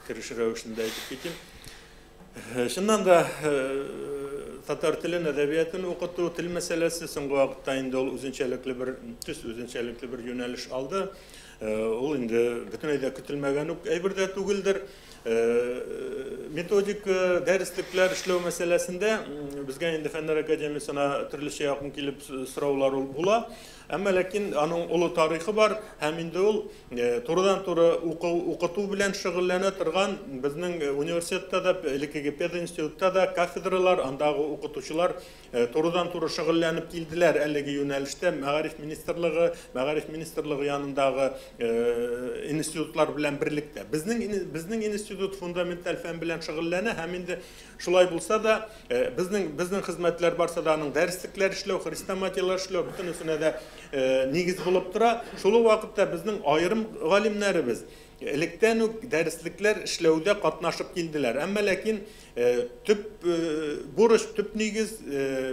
кереш рәвешендә әйтеп китим. Чыннан да, татар телен, әдәбиятын укыту, тел мәсьәләсе соңгы вакытта инде ул үзенчәлекле бер төс, үзенчәлекле бер юнәлеш алды. Ул инде бөтенләй дә көтелмәгән үк әйбер дә түгелдер. Методик дәреслекләр эшләү мәсьәләсендә безгә инде Фәннәр академиясенә төрлечә якын килеп сораулар була. Әмма ләкин аның олы тарихы бар һәм инде ул турыдан-туры укыту белән шөгыльләнә торган безнең университетта да, элеккеге пединститутта да кафедралар, андагы укытучылар турыдан-туры шөгыльләнеп килделәр әлеге юнәлештә. Мәгариф министрлыгы, Мәгариф министрлыгы янындагы институтлар белән берлектә. Безнең институт фундаменталь фән белән шөгыльләнә һәм инде шулай булса да безнең хезмәтләр барса да аның дәреслекләр эшләү, хрестоматияләр эшләү бөтенесенә дә нигез булып тора. Шул ук вакытта безнең аерым галимнәребез электән үк дәреслекләр эшләүдә катнашып килделәр. Әмма ләкин төп бурыч, төп нигез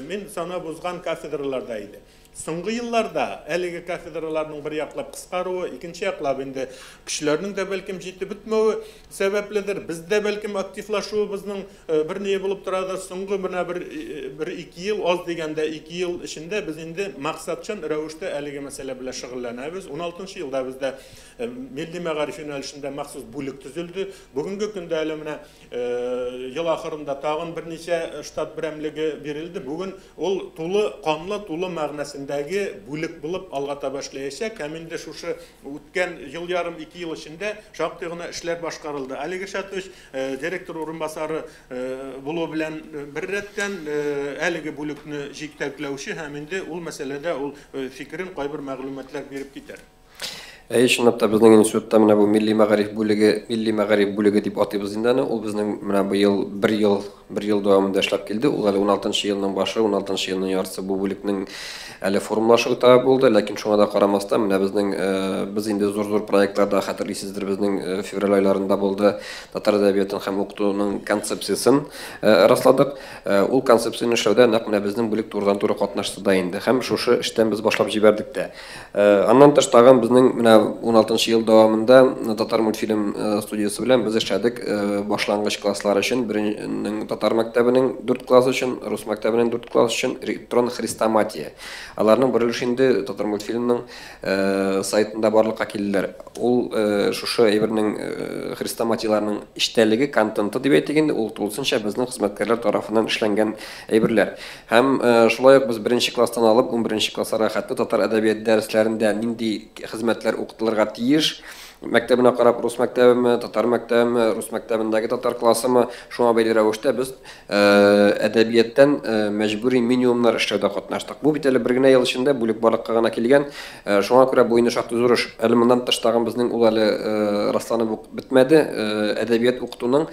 мин санап узган кафедраларда иде. Соңгы елларда әлеге кафедраларның бер яклап кыскаруы, икенче яклап инде кешеләрнең дә бәлкем җитеп бетмәве сәбәпледер. Бездә бәлкем активлашуыбызның бер ние булып торадыр. Соңгы менә бер ике ел, аз дигәндә 2 ел эчендә без инде максатчан рәвештә әлеге мәсьәлә белән шөгыльләнәбез. 16 елда бездә милли мәгариф юнәлешендә махсус бүлек төзелде. Бүгенге көндә әле менә ел ахырында тагын берничә штат берәмлеге бирелде. Бүген ул тулы канлы, тулы мәгънәсендәге бүлек булып алга таба эшләячәк. Һәм инде шушы үткән ел ярым, 2 ел эчендә шактый гына эшләр башкарылды. Әлеге Шатович директор урынбасары булу белән беррәттән әлеге бүлекне җитәкләүче һәм инде ул мәсьәләдә ул фикерен, кайбер мәгълүматлар биреп китәр. Әйе, чынлап та безнең институтта менә бу милли мәгариф бүлеге, милли мәгариф бүлеге дип атыйбыз инде аны. Ул безнең менә быел бер ел дәвамында эшләп килде. Ул әле 16 елның башы, 16 елның яртысы бу бүлекнең әле формалашу этабы булды, ләкин шуңа да карамастан менә безнең без инде зур-зур проектларда хәтерлисездер, безнең февраль айларында булды татар әдәбиятын һәм укытуның концепциясен расладык. Ул концепцияне эшләүдә нәкъ менә безнең бүлек турыдан-туры катнашты да инде һәм шушы эштән без башлап җибәрдек тә. Аннан тыш тагын безнең менә 16 ел дәвамында Татар мультфильм студиясе белән без эшләдек башлангыч класслар өчен, беренең татар мәктәбенең 4 класс өчен, рус мәктәбенең 4 класс өчен электрон хрестоматия. Аларның бер өлеше инде Татар мультфильмның сайтында барлыкка килделәр. Ул шушы әйбернең хрестоматияләрнең эчтәлеге, контенты дип әйтик инде, ул тулысынча безнең хезмәткәрләр тарафыннан эшләнгән әйберләр. Һәм шулай ук без 1 класстан алып 11 классларга хәтле татар әдәбияты дәресләрендә нинди хезмәтләр укытылырга тиеш, мәктәбенә карап рус мәктәбеме, татар мәктәбеме, рус мәктәбендәге татар классымы, шуңа бәйле рәвештә без әдәбияттан мәҗбүри минимумнар эшләүдә катнаштык. Бу бит әле бер генә ел эчендә бүлек барлыкка гына килгән, шуңа күрә бу инде шактый зур эш. Әле моннан тыш тагын безнең ул әле расланып ук бетмәде. Әдәбият укытуның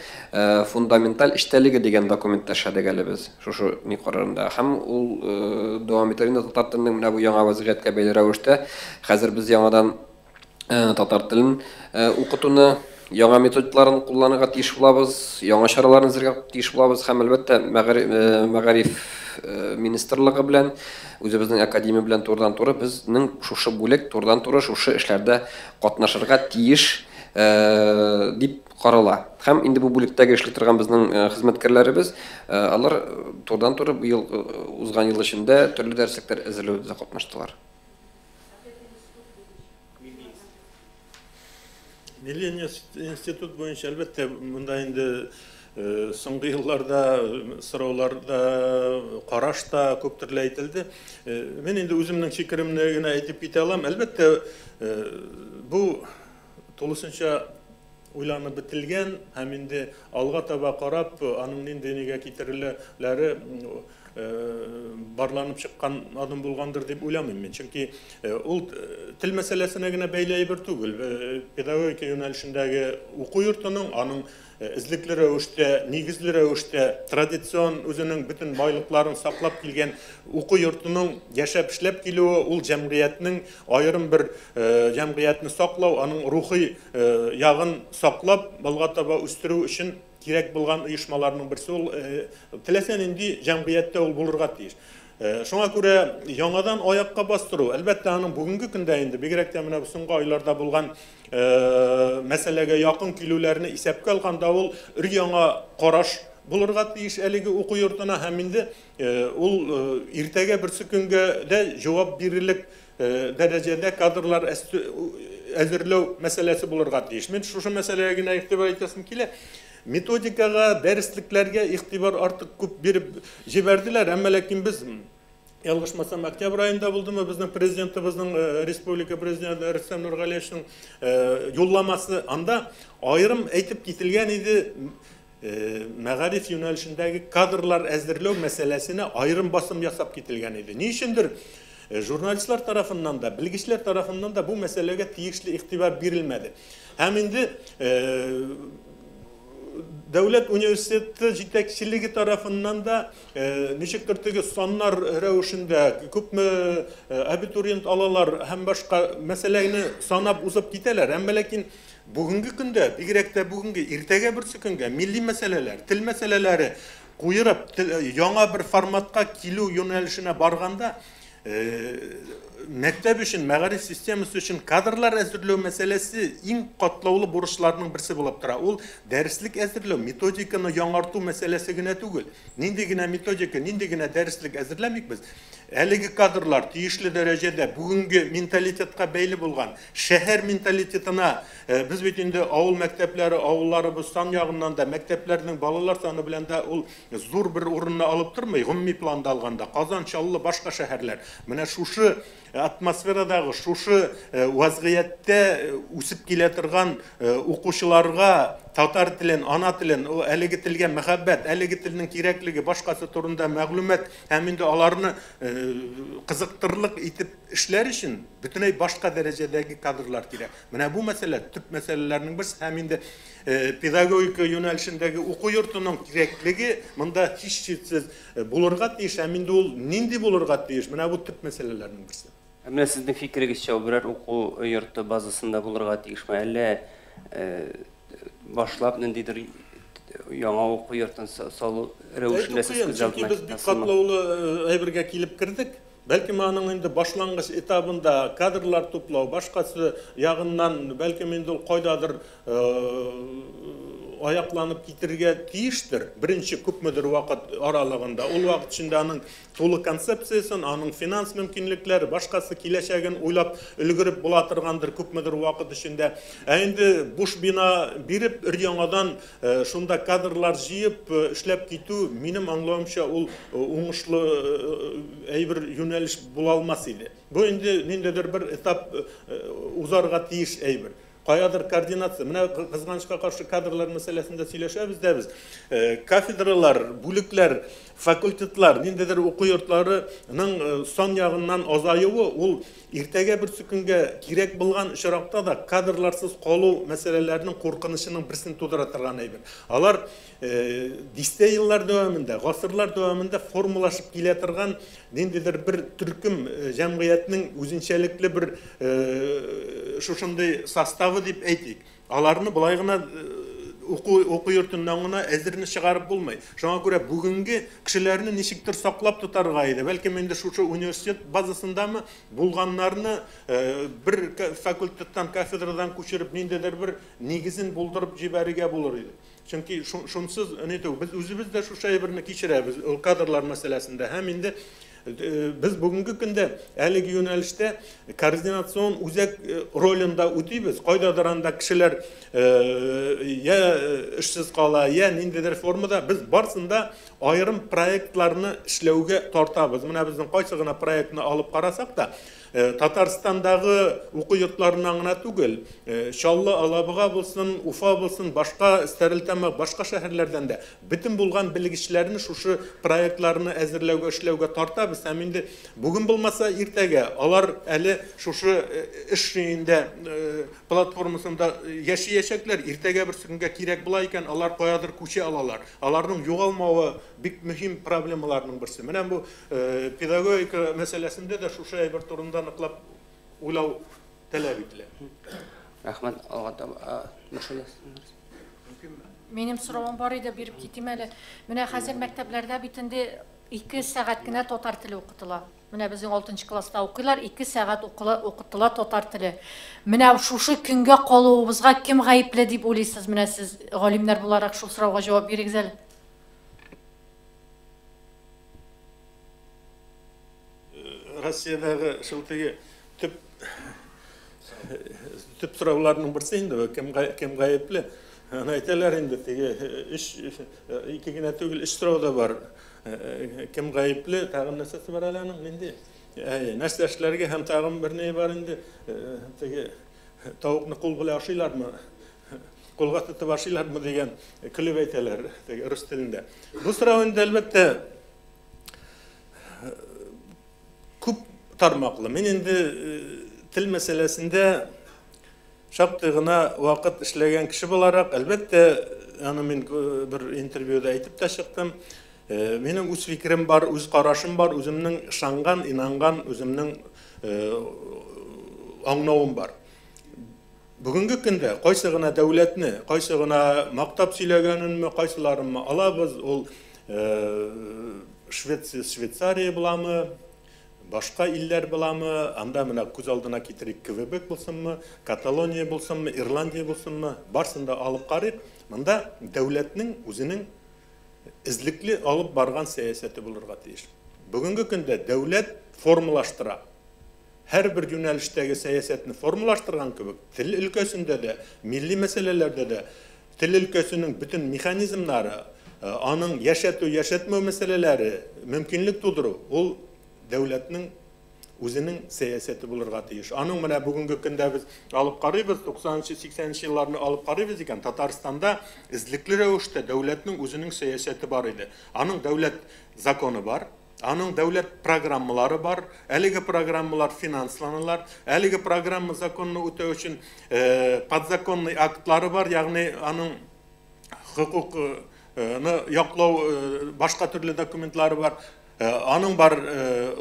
фундаменталь эчтәлеге дигән документта эшләдек әле без шушы ни карарында. Һәм ул дәвам итәр инде татар теленең менә бу яңа вазгыятькә бәйле рәвештә. Хәзер без яңадан татар телен укытуны яңа методларын кулланырга тиеш булабыз, яңа чараларны әзерләргә тиеш булабыз һәм әлбәттә мәгариф министрлыгы белән, үзебезнең академия белән турыдан-туры безнең шушы бүлек турыдан-туры шушы эшләрдә катнашырга тиеш дип карала. Һәм инде бу бүлектәге эшли торган безнең хезмәткәрләребез, алар турыдан-туры быел узган ел эчендә төрле дәреслекләр әзерләүдә катнаштылар. Милли институт буенча, әлбәттә, монда инде соңгы елларда сораулар да, караш та күп төрле әйтелде. Мин инде үземнең фикеремне генә әйтеп китә алам. Әлбәттә, бу тулысынча уйланып бетелгән һәм инде алга таба карап, аның нинди нигә китереләләре барланып чыккан адым булгандыр дип уйламыйм мин. Чөнки ул тел мәсьәләсенә генә бәйле әйбер түгел. Педагогика юнәлешендәге уку йортының аның эзлекле рәвештә, нигезле рәвештә, традицион үзенең бөтен байлыкларын саклап килгән уку йортының яшәп эшләп килүе, ул җәмгыятьнең аерым бер җәмгыятьне саклау, аның рухи ягын саклап, алга таба үстерү өчен кирәк булган оешмаларның берсе ул теләсә нинди җәмгыятьтә ул булырга тиеш. Шуңа күрә яңадан аякка бастыру, әлбәттә, аның бүгенге көндә инде бигрәк тә менә соңгы айларда булган мәсьәләгә якын килүләрне исәпкә алганда ул өр-яңа караш булырга тиеш әлеге уку йортына һәм инде ул иртәгә берсе көнгә дә җавап бирерлек дәрәҗәдә кадрлар әзерләү мәсьәләсе булырга тиеш. Мин шушы мәсьәләгә генә игътибар итәсем килә. Методикага, дәреслекләргә игътибар артык күп биреп җибәрделәр, әмма ләкин без ялгышмасам, октябрь аенда булдымы, безнең президентыбызның, республика президенты Рөстәм Нургалиевичның юлламасы, анда аерым әйтеп кителгән иде, мәгариф юнәлешендәге кадрлар әзерләү мәсьәләсенә аерым басым ясап кителгән иде. Ни өчендер журналистлар тарафыннан да, белгечләр тарафыннан да бу мәсьәләгә тиешле игътибар бирелмәде. Һәм инде Дәүләт университеты җитәкчелеге тарафыннан да ничектер теге саннар рәвешендә күпме абитуриент алалар һәм башка мәсьәләне санап узып китәләр. Әмма ләкин бүгенге көндә, бигрәк тә бүгенге иртәгә берсе көнгә милли мәсьәләләр, тел мәсьәләләре куерып, яңа бер форматка килү юнәлешенә барганда мәктәп өчен, мәгариф системасы өчен кадрлар әзерләү мәсьәләсе иң катлаулы бурычларның берсе булып тора. Ул дәреслек әзерләү, методиканы яңарту мәсьәләсе генә түгел. Нинди генә методика, нинди генә дәреслек әзерләмик без, әлеге кадрлар тиешле дәрәҗәдә бүгенге менталитетка бәйле булган шәһәр менталитетына, без бит инде авыл мәктәпләре, авылларыбыз сан ягыннан да, мәктәпләрнең балалар саны белән дә ул зур бер урынны алып тормый, гомуми планда алганда, Казан, Чаллы, башка шәһәрләр. Менә шушы атмосферадагы, шушы вазгыятьтә үсеп килә торган укучыларга татар телен, ана телен, әлеге телгә мәхәббәт, әлеге телнең кирәклеге, башкасы турында мәгълүмат һәм инде аларны кызыктырырлык итеп эшләр өчен бөтенләй башка дәрәҗәдәге кадрлар кирәк. Менә бу мәсьәлә төп мәсьәләләрнең берсе һәм инде педагогика юнәлешендәге уку йортының кирәклеге монда һичшиксез булырга тиеш һәм инде ул нинди булырга тиеш? Менә бу төп мәсьәләләрнең берсе. Менә сезнең фикерегезчә, берәр уку йорты базасында булырга тиешме, әллә башлап ниндидер яңа уку йортын салу рәвешендә сез күз алдына китерәсезме? Без бик катлаулы әйбергә килеп кердек. Бәлкем аның инде башлангыч этабында кадрлар туплау, башкасы ягыннан бәлкем инде ул кайдадыр аякланып китергә тиештер. Беренче күпмедер вакыт аралыгында. Ул вакыт эчендә аның тулы концепциясен, аның финанс мөмкинлекләре, башкасы киләчәген уйлап өлгереп була торгандыр күпмедер вакыт эчендә. Ә инде буш бина биреп, өр-яңадан шунда кадрлар җыеп эшләп китү, минем аңлавымча, ул уңышлы әйбер юнәлеш була алмас иде. Бу инде ниндидер бер этап узарга тиеш әйбер. Каядыр координация. Менә кызганычка каршы кадрлар мәсьәләсендә сөйләшәбез дә без. Кафедралар, бүлекләр, факультетлар, ниндидер уку йортларының сан ягыннан азаюы ул иртәгә берсе көнгә кирәк булган очракта да кадрларсыз калу мәсьәләләренең куркынычының берсен тудыра торган әйбер. Алар дистә еллар дәвамында, гасырлар дәвамында формалашып килә торган ниндидер бер төркем җәмгыятьнең үзенчәлекле бер шушындый составы дип әйтик. Аларны болай гына Уку йортыннан гына әзерне чыгарып булмый. Шуңа күрә бүгенге кешеләрне ничектер саклап тотарга иде. Бәлкем инде шушы университет базасындамы булганнарны бер факультеттан, кафедрадан күчереп, ниндидер бер нигезен булдырып җибәрергә булыр иде. Чөнки шунсыз ни түгел, без үзебез дә шушы әйберне кичерәбез ул кадрлар мәсьәләсендә. Һәм инде без бүгенге көндә әлеге юнәлештә координацион үзәк ролен дә үтибез. Кайдадыр анда кешеләр я эшсез кала, я ниндидер формада без барсын да аерым проектларны эшләүгә тартабыз. Менә безнең кайсы гына проектны алып карасак та, Татарстандагы уку йортларыннан гына түгел, Чаллы, Алабуга булсын, Уфа булсын, башка Стәрлетамак, башка шәһәрләрдән дә бөтен булган белгечләрне шушы проектларны әзерләүгә, эшләүгә тартабыз. Һәм инде бүген булмаса иртәгә алар әле шушы эш өендә платформасында яшәячәкләр. Иртәгә бер көнгә кирәк була икән, алар каядыр күчә алалар. Аларның югалмавы бик мөһим проблемаларның берсе. Менә бу педагогика мәсьәләсендә дә шушы әйбер турында ныклап уйлау таләп ителә. Рәхмәт, алга таба. Минем соравым бар иде, биреп китим әле. Менә хәзер мәктәпләрдә бит инде 2 сәгать кенә татар теле укытыла. Менә безнең 6 класста укыйлар, 2 сәгать укытыла татар теле. Менә шушы көнгә калуыбызга кем гаепле дип уйлыйсыз? Менә сез галимнәр буларак шул сорауга җавап бирегез әле. Россиядәге шул теге төп сорауларның берсе инде, кем гаепле? Аны әйтәләр инде, теге ике генә түгел, өч сорау да бар. Кем гаепле? Тагын нәрсәсе бар әле аның? Нинди? Нәрсә эшләргә һәм тагын бер ни бар инде? Теге тавыкны кул белән ашыйлармы? Кулга тотып ашыйлармы дигән көлеп әйтәләр теге рус телендә. Бу сорау инде әлбәттә күп тармаклы. Мин инде тел мәсьәләсендә шактый гына вакыт эшләгән кеше буларак, әлбәттә, аны мин бер интервьюда әйтеп тә чыктым. Минем үз фикерем бар, үз карашым бар, үземнең ышанган, инанган, үземнең аңлавым бар. Бүгенге көндә кайсы гына дәүләтне, кайсы гына мактап сөйләгәненме, кайсыларынмы алабыз, ул Швеция, Швейцария буламы, башка илләр буламы, анда менә күз алдына китерик Квебек булсынмы, Каталония булсынмы, Ирландия булсынмы, барсын да алып карыйк. Монда дәүләтнең үзенең эзлекле алып барган сәясәте булырга тиеш. Бүгенге көндә дәүләт формалаштыра. Һәрбер юнәлештәге сәясәтне формалаштырган кебек, тел өлкәсендә дә, милли мәсьәләләрдә дә тел өлкәсенең бөтен механизмнары, аның яшәтү, яшәтмәү мәсьәләләре, мөмкинлек тудыру, ул дәүләтнең үзенең сәясәте булырга тиеш. Аның менә бүгенге көндә без алып карыйбыз, 90-80 елларны алып карыйбыз икән, Татарстанда эзлекле рәвештә дәүләтнең үзенең сәясәте бар иде. Аның дәүләт законы бар, аның дәүләт программалары бар, әлеге программалар финансланалар, әлеге программа законны үтәү өчен подзаконный актлары бар, ягъни аның хокукны яклау башка төрле документлары бар. Аның бар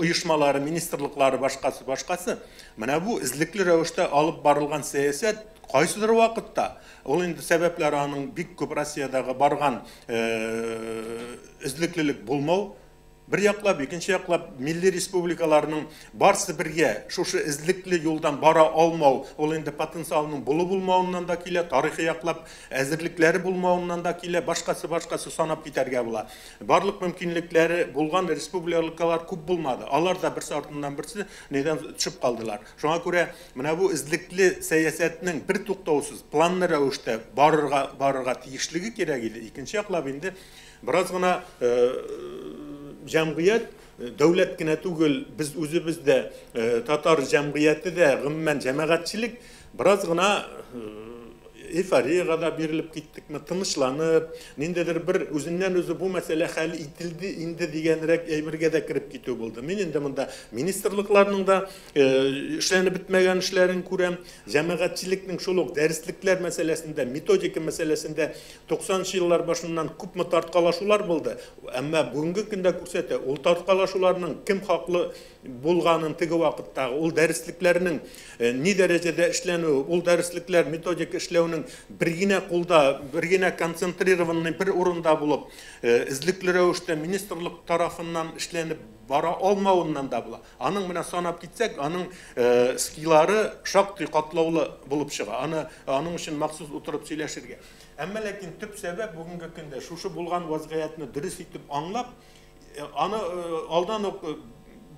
оешмалары, министрлыклары, башкасы, башкасы. Менә бу эзлекле рәвештә алып барылган сәясәт кайсыдыр вакытта, ул инде сәбәпләре аның бик күп Россиядәге барган эзлеклелек булмау, бер яклап, икенче яклап милли республикаларның барсы бергә шушы эзлекле юлдан бара алмау, ул инде потенциалның булу булмавыннан да килә, тарихи яклап әзерлекләре булмавыннан да килә, башкасы башкасы санап китәргә була. Барлык мөмкинлекләре булган республикалар күп булмады. Алар да берсе артыннан берсе нидән төшеп калдылар. Шуңа күрә менә бу эзлекле сәясәтнең бер туктаусыз планлы рәвештә барырга тиешлеге кирәк иде. Икенче яклап инде бераз гына җәмгыять, дәүләт кенә түгел, без үзебез дә, татар җәмгыяте дә, гомумән җәмәгатьчелек бераз гына эйфориягә дә бирелеп киттекме, тынычланып, ниндидер бер үзеннән үзе бу мәсьәлә хәл ителде инде дигәнрәк әйбергә дә кереп китү булды. Мин инде монда министрлыкларның да эшләнеп бетмәгән эшләрен күрәм, җәмәгатьчелекнең шул ук дәреслекләр мәсьәләсендә, методика мәсьәләсендә 90 еллар башыннан күпме тарткалашулар булды. Әмма бүгенге көндә күрсәтә, ул тарткалашуларның кем хаклы булганын теге вакыттагы, ул дәреслекләрнең ни дәрәҗәдә эшләнүе, ул дәреслекләр методика эшләүнең мәсьәләнең бер генә кулда, бер генә концентрированный бер урында булып, эзлекле рәвештә министрлык тарафыннан эшләнеп бара алмавыннан да була. Аның менә санап китсәк, аның скилары шактый катлаулы булып чыга. Аны аның өчен махсус утырып сөйләшергә. Әмма ләкин төп сәбәп бүгенге көндә шушы булган вазгыятьне дөрес итеп аңлап, аны алдан ук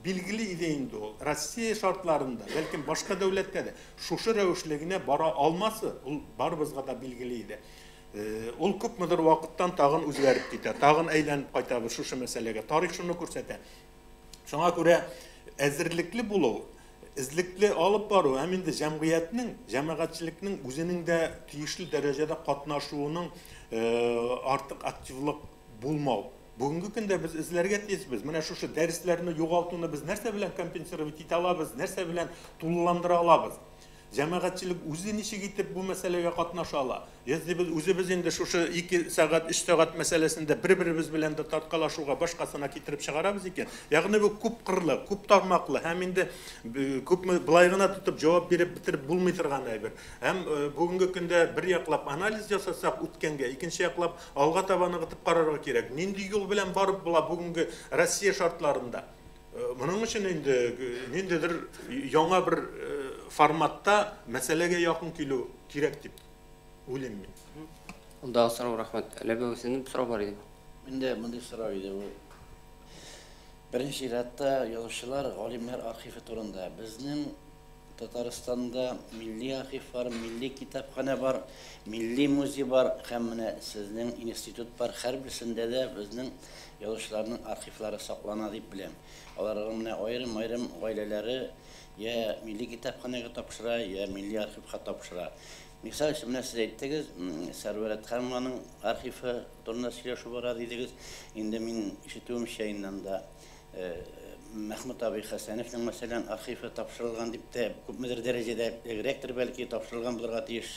билгеле иде инде ул. Россия шартларында, бәлкем башка дәүләттә дә шушы рәвешлегенә бара алмасы, ул барыбызга да билгеле иде. Ул күпмедер вакыттан тагын үзгәреп китә, тагын әйләнеп кайтабыз шушы мәсьәләгә. Тарих шуны күрсәтә. Шуңа күрә әзерлекле булу, эзлекле алып бару һәм инде җәмгыятьнең, җәмәгатьчелекнең үзенең дә тиешле дәрәҗәдә катнашуының артык активлык булмау. Бүгенге көндә без эзләргә тиешбез. Менә шушы дәресләрне югалтуны без нәрсә белән компенсировать итә алабыз, нәрсә белән тулыландыра алабыз? Җәмәгатьчелек үзе ничек итеп бу мәсьәләгә катнаша ала? Если без үзебез инде шушы 2 сәгать, 3 сәгать мәсьәләсендә бер-беребез белән дә тарткалашуга башкасына китереп чыгарабыз икән, ягъни бу күп кырлы, күп тармаклы һәм инде күпме былай гына тотып җавап биреп бетереп булмый торган әйбер. Һәм бүгенге көндә бер яклап анализ ясасак үткәнгә, икенче яклап алга таба ныгытып карарга кирәк. Нинди юл белән барып була бүгенге Россия шартларында? Моның өчен инде ниндидер яңа бер форматта мәсьәләгә якын килү кирәк дип уйлыйм мин. Анда сорау, рәхмәт. Әләбә, синең сорау бар иде. Миндә мондый сорау иде. Бу беренче чиратта язучылар, галимнәр архивы турында. Безнең Татарстанда милли архив бар, милли китапханә бар, милли музей бар һәм менә сезнең институт бар. Һәрберсендә дә безнең язучыларның архивлары саклана дип беләм. Аларның менә аерым-аерым гаиләләре я милли китапханәгә тапшыра, я милли архивка тапшыра. Мисал өчен, менә сез әйттегез, Сәрвәр Әдһәмованың архивы турында сөйләшү бара дидегез. Инде мин ишетүемчә, инде анда Мәхмүт абый Хәсәновның, мәсәлән, архивы тапшырылган дип тә күпмедер дәрәҗәдә ректор бәлки тапшырылган булырга тиеш.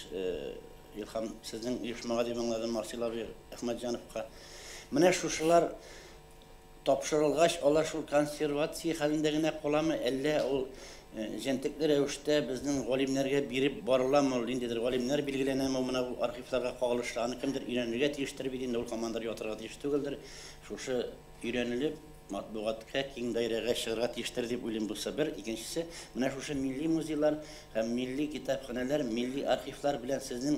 Илһам, сезнең оешмага дип аңладым, Марсил абый Әхмәтҗановка. Менә шушылар тапшырылгач, алар шул консервация хәлендә генә каламы, әллә ул җентекле рәвештә безнең галимнәргә биреп барыламы, ул ниндидер галимнәр билгеләнәме, менә бу архивларга кагылышлы, аны кемдер өйрәнергә тиештер бит инде, ул командир ятырга тиеш түгелдер. Шушы өйрәнелеп, матбугатка, киң даирәгә чыгарга тиештер дип уйлыйм, булса бер. Икенчесе, менә шушы милли музейлар һәм милли китапханәләр, милли архивлар белән сезнең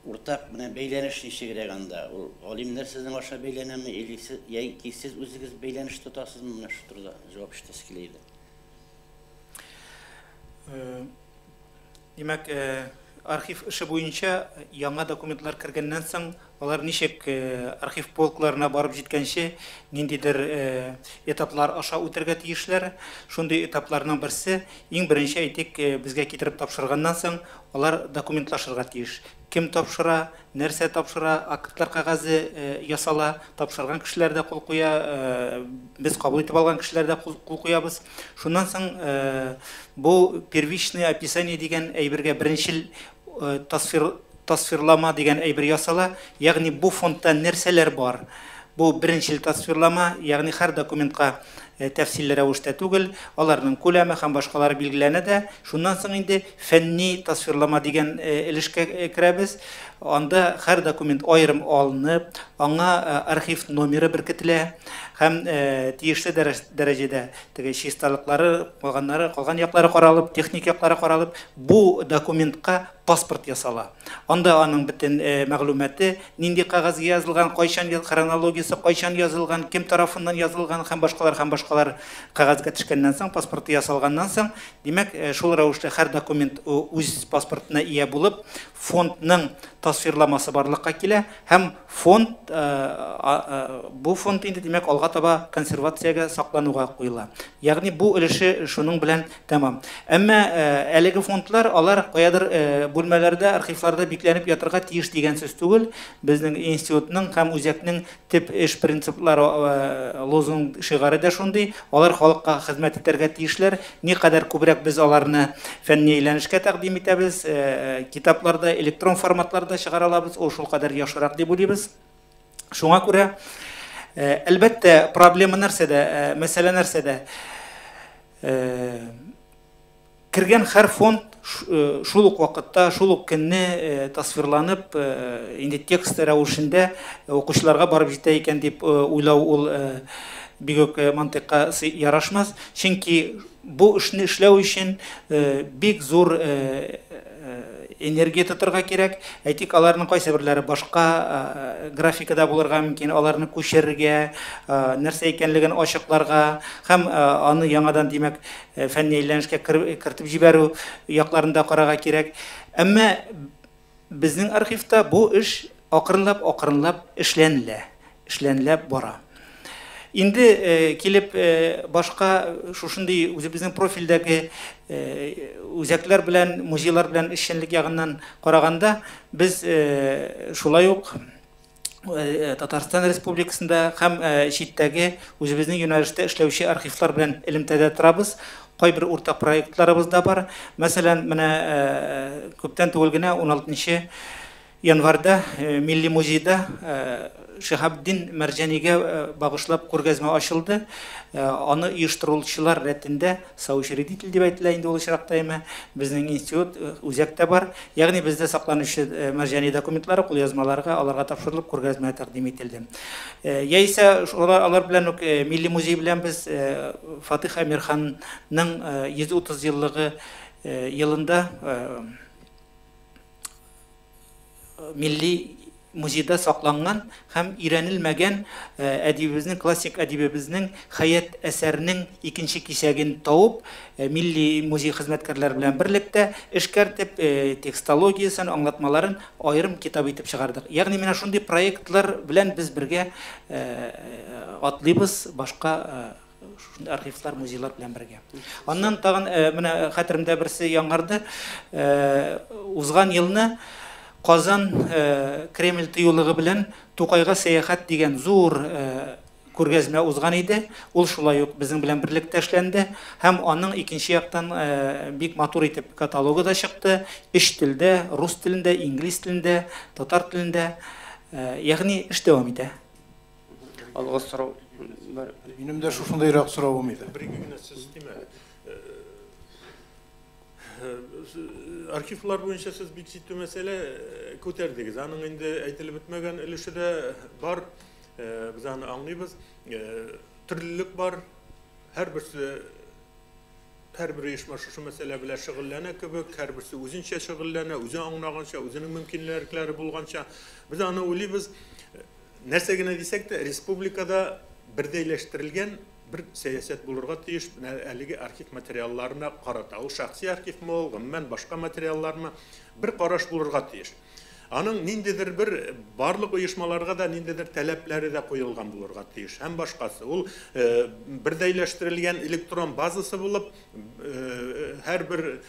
уртак менә бәйләнеш ничегрәк анда? Ул галимнәр сезнең аша бәйләнәме, или сез, яки сез үзегез бәйләнеш тотасызмы? Менә шу турыда җавап ишетәсе килә иде. Димәк, архив эше буенча яңа документлар кергәннән соң, алар ничек архив полкларына барып җиткәнче ниндидер этаплар аша үтәргә тиешләр. Шундый этапларның берсе, иң беренче, әйтик, безгә китереп тапшырганнан соң, алар документлашырга тиеш. Кем тапшыра, нәрсә тапшыра, актлар кәгазе ясала, тапшырган кешеләр дә кул куя, без кабул итеп алган кешеләр дә кул куябыз. Шуннан соң бу первичное описание дигән әйбергә беренчел тасвирлама дигән әйбер ясала, ягъни бу фондта нәрсәләр бар. Бу беренчел тасвирлама, ягъни һәр документка тәфсилле рәвештә түгел, аларның күләме һәм башкалары билгеләнә дә. Шуннан соң инде фәнни тасвирлама дигән өлешкә керәбез. Анда һәр документ аерым алынып, аңа архив номеры беркетелә һәм тиешле дәрәҗәдә теге чисталыклары, калганнары, калган яклары каралып, техник яклары каралып, бу документка паспорт ясала. Анда аның бөтен мәгълүматы, нинди кәгазьгә язылган, кайчан хронологиясе, кайчан язылган, кем тарафыннан язылган һәм башкалар һәм башкалар кәгазьгә төшкәннән соң, паспорты ясалганнан соң, димәк, шул рәвешле һәр документ үз паспортына ия булып, фондның тасвирламасы барлыкка килә һәм бу фонд инде, димәк, алга таба консервациягә саклануга куела. Ягъни бу өлеше шуның белән тәмам. Әмма әлеге фондлар алар каядыр бүлмәләрдә, архивларда бикләнеп ятырга тиеш дигән сүз түгел. Безнең институтның һәм үзәкнең төп эш принциплары, лозунг шигаре дә шундый. Алар халыкка хезмәт итәргә тиешләр. Никадәр күбрәк без аларны фәнни әйләнешкә тәкъдим итәбез, китапларда, электрон форматларда чыгара алабыз, ул шулкадәр яхшырак дип уйлыйбыз. Шуңа күрә, әлбәттә, проблема нәрсәдә, мәсьәлә нәрсәдә? Кергән һәр фонд шул ук вакытта, шул ук көнне тасвирланып, инде текст рәвешендә укучыларга барып җитә икән дип уйлау ул бик үк мантыйкка ярашмас. Чөнки бу эшне эшләү өчен бик зур энергия тотырга кирәк. Әйтик, аларның кайсы берләре башка графикада булырга мөмкин, аларны күчерергә, нәрсә икәнлеген ачыкларга һәм аны яңадан, димәк, фәнни әйләнешкә кертеп җибәрү якларында карарга кирәк. Әмма безнең архивта бу эш акрынлап-акрынлап эшләнелә бара. Инде килеп башка шушындый үзебезнең профильдәге үзәкләр белән, музейлар белән эшчәнлек ягыннан караганда, без шулай ук Татарстан Республикасында һәм читтәге үзебезнең юнәлештә эшләүче архивлар белән элемтәдә торабыз. Кайбер уртак проектларыбыз да бар. Мәсәлән, менә күптән түгел генә 16 январьда Милли музейда Шиһабетдин Мәрҗанигә багышлап күргәзмә ачылды. Аны оештыручылар рәтендә соучредитель дип әйтелә инде ул очракта, әмма безнең институт үзәктә бар. Ягъни бездә сакланучы Мәрҗани документлары кулъязмаларга аларга тапшырылып күргәзмә тәкъдим ителде. Яисә алар белән үк Милли музей белән без Фатих Әмирханның 130 еллыгы елында Милли музейда сакланган һәм өйрәнелмәгән әдибебезнең, классик әдибебезнең Хәят әсәренең икенче кисәген табып, Милли музей хезмәткәрләре белән берлектә эшкәртеп, текстологиясен, аңлатмаларын аерым китап итеп чыгардык. Ягъни менә шундый проектлар белән без бергә атлыйбыз башка шундый архивлар, музейлар белән бергә. Аннан тагын менә хәтеремдә берсе яңарды. Узган елны Казан Кремль тыюлыгы белән Тукайга сәяхәт дигән зур күргәзмә узган иде. Ул шулай ук безнең белән берлектә эшләнде һәм аның икенче яктан бик матур итеп каталогы да чыкты. Өч телдә, рус телендә, инглиз телендә, татар телендә. Ягъни эш дәвам итә. Алга сорау бар. Минем дә шушындайрак соравым иде. Бер ике генә сүз димә. Архивлар буенча сез бик җитди мәсьәлә күтәрдегез. Аның инде әйтелеп бетмәгән өлеше дә бар. Без аны аңлыйбыз. Төрлелек бар. Һәрберсе, һәрбер оешма шушы мәсьәлә белән шөгыльләнә кебек, һәрберсе үзенчә шөгыльләнә, үзе аңлаганча, үзенең мөмкинлекләре булганча. Без аны уйлыйбыз. Нәрсә генә дисәк тә, республикада бердәйләштерелгән бер сәясәт булырга тиеш менә әлеге архив материалларына карата. Ул шәхси архивмы ул, гомумән башка материаллармы, бер караш булырга тиеш. Аның ниндидер бер барлык оешмаларга да ниндидер таләпләре дә куелган булырга тиеш һәм башкасы. Ул бердәйләштерелгән электрон базасы булып, һәрбер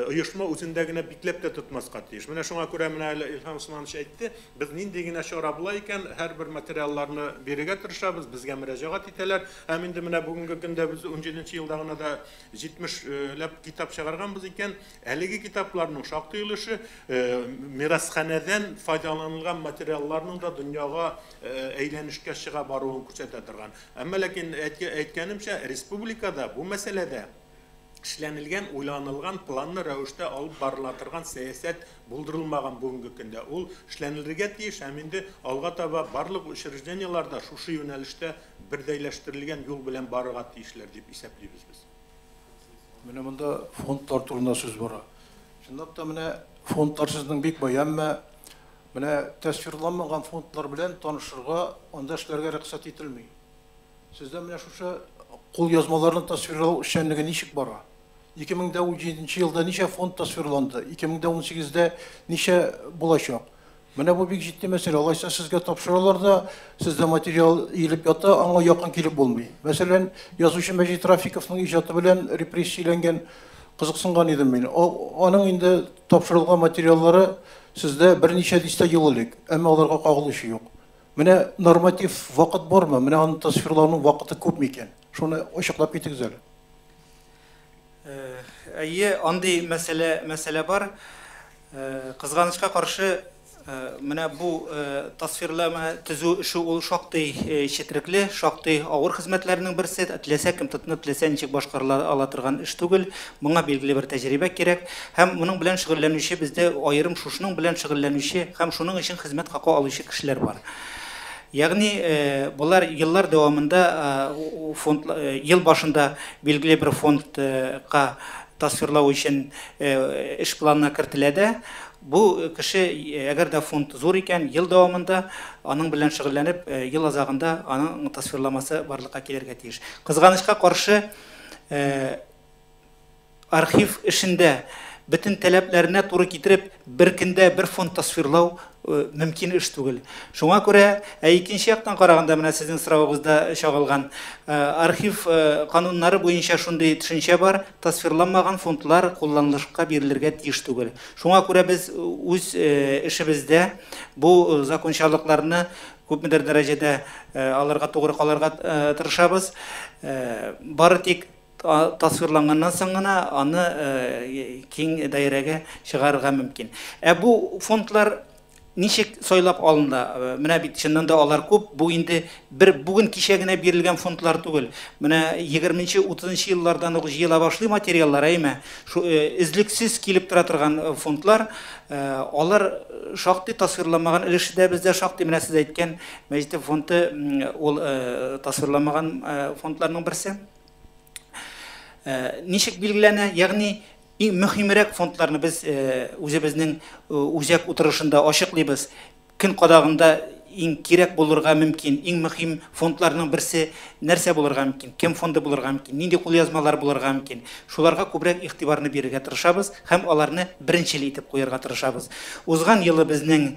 оешма үзендә генә бикләп тә тотмаска тиеш. Менә шуңа күрә менә әле Илһам Усманович әйтте, без нинди генә чара була икән, һәрбер материалларны бирергә тырышабыз, безгә мөрәҗәгать итәләр. Һәм инде менә бүгенге көндә без 17 елда гына да 70ләп китап чыгарганбыз икән, әлеге китапларның шактый өлеше мирасханәдән файдаланылган материалларның да дөньяга әйләнешкә чыга баруын күрсәтә торган. Әмма ләкин әйткәнемчә, республикада бу мәсьәләдә эшләнелгән, уйланылган планлы рәвештә алып барыла торган сәясәт булдырылмаган бүгенге көндә. Ул эшләнелергә тиеш һәм инде алга таба барлык учреждениеларда шушы юнәлештә бердәйләштерелгән юл белән барырга тиешләр дип исәплибез без. Менә монда фондлар турында сүз бара. Чынлап та менә фондлар сезнең бик бай, әмма менә тасвирланмаган фондлар белән танышырга, анда эшләргә рөхсәт ителми. Сездә менә шушы кулъязмаларны тасвирлау эшчәнлеге ничек бара? 2017 елда ничә фонд тасвирланды? 2018-дә ничә булачак? Менә бу бик җитди мәсьәлә. Алайса сезгә тапшыралар да, сездә материал иелеп ята, аңа якын килеп булмый. Мәсәлән, язучы Мәҗит Рафиковның иҗаты белән репрессияләнгән кызыксынган идем мин. Аның инде тапшырылган материаллары сездә берничә дистә ел элек, әмма аларга кагылышы юк. Менә норматив вакыт бармы? Менә аны тасвирлауның вакыты күп микән? Шуны ачыклап китегез әле. Әйе, андый мәсьәлә бар. Кызганычка каршы, Менә бу тасвирлама төзү эше ул шактый четерекле, шактый авыр хезмәтләрнең берсе. Теләсә кем тотынып, теләсә ничек башкарыла ала торган эш түгел. Моңа билгеле бер тәҗрибә кирәк. Һәм моның белән шөгыльләнүче бездә аерым шушының белән шөгыльләнүче һәм шуның өчен хезмәт хакы алучы кешеләр бар. Ягъни болар еллар дәвамында фонд ел башында билгеле бер фондка тасвирлау өчен эш планына кертелә дә. Бу кеше, әгәр дә фонд зур икән, ел дәвамында аның белән шөгыльләнеп, ел азагында аның тасвирламасы барлыкка килергә тиеш. Кызганычка каршы, архив эшендә бөтен таләпләренә туры китереп, бер көндә бер фонд тасвирлау мөмкин эш түгел. Шуңа күрә, икенче яктан караганда, менә сезнең соравыгызда чагылган архив кануннары буенча шундый төшенчә бар: тасвирланмаган фондлар кулланылышка бирелергә тиеш түгел. Шуңа күрә без үз эшебездә бу закончалыкларны күпмедер дәрәҗәдә аларга тугры калырга тырышабыз. Бары тик тасвирланганнан соң гына аны киң даирәгә чыгарырга мөмкин. Ә бу фондлар ничек сайлап алына? Менә бит чыннан да алар күп. Бу инде бер бүген кичә генә бирелгән фондлар түгел. Менә 20-30 еллардан ук җыела башлый материаллар, әйме? Шу эзлексез килеп тора торган фондлар, алар шактый тасвирламаган өлеше дә бездә шактый. Менә сез әйткән Мәҗитов фонды ул тасвирламаган фондларның берсе. Ничек билгеләнә? Ягъни иң мөһимрәк фондларны без үзебезнең үзәк утырышында ачыклыйбыз. Көн кадагында иң кирәк булырга мөмкин, иң мөһим фондларның берсе нәрсә булырга мөмкин, кем фонды булырга мөмкин, нинди кулъязмалар булырга мөмкин. Шуларга күбрәк игътибарны бирергә тырышабыз һәм аларны беренчел итеп куярга тырышабыз. Узган елы безнең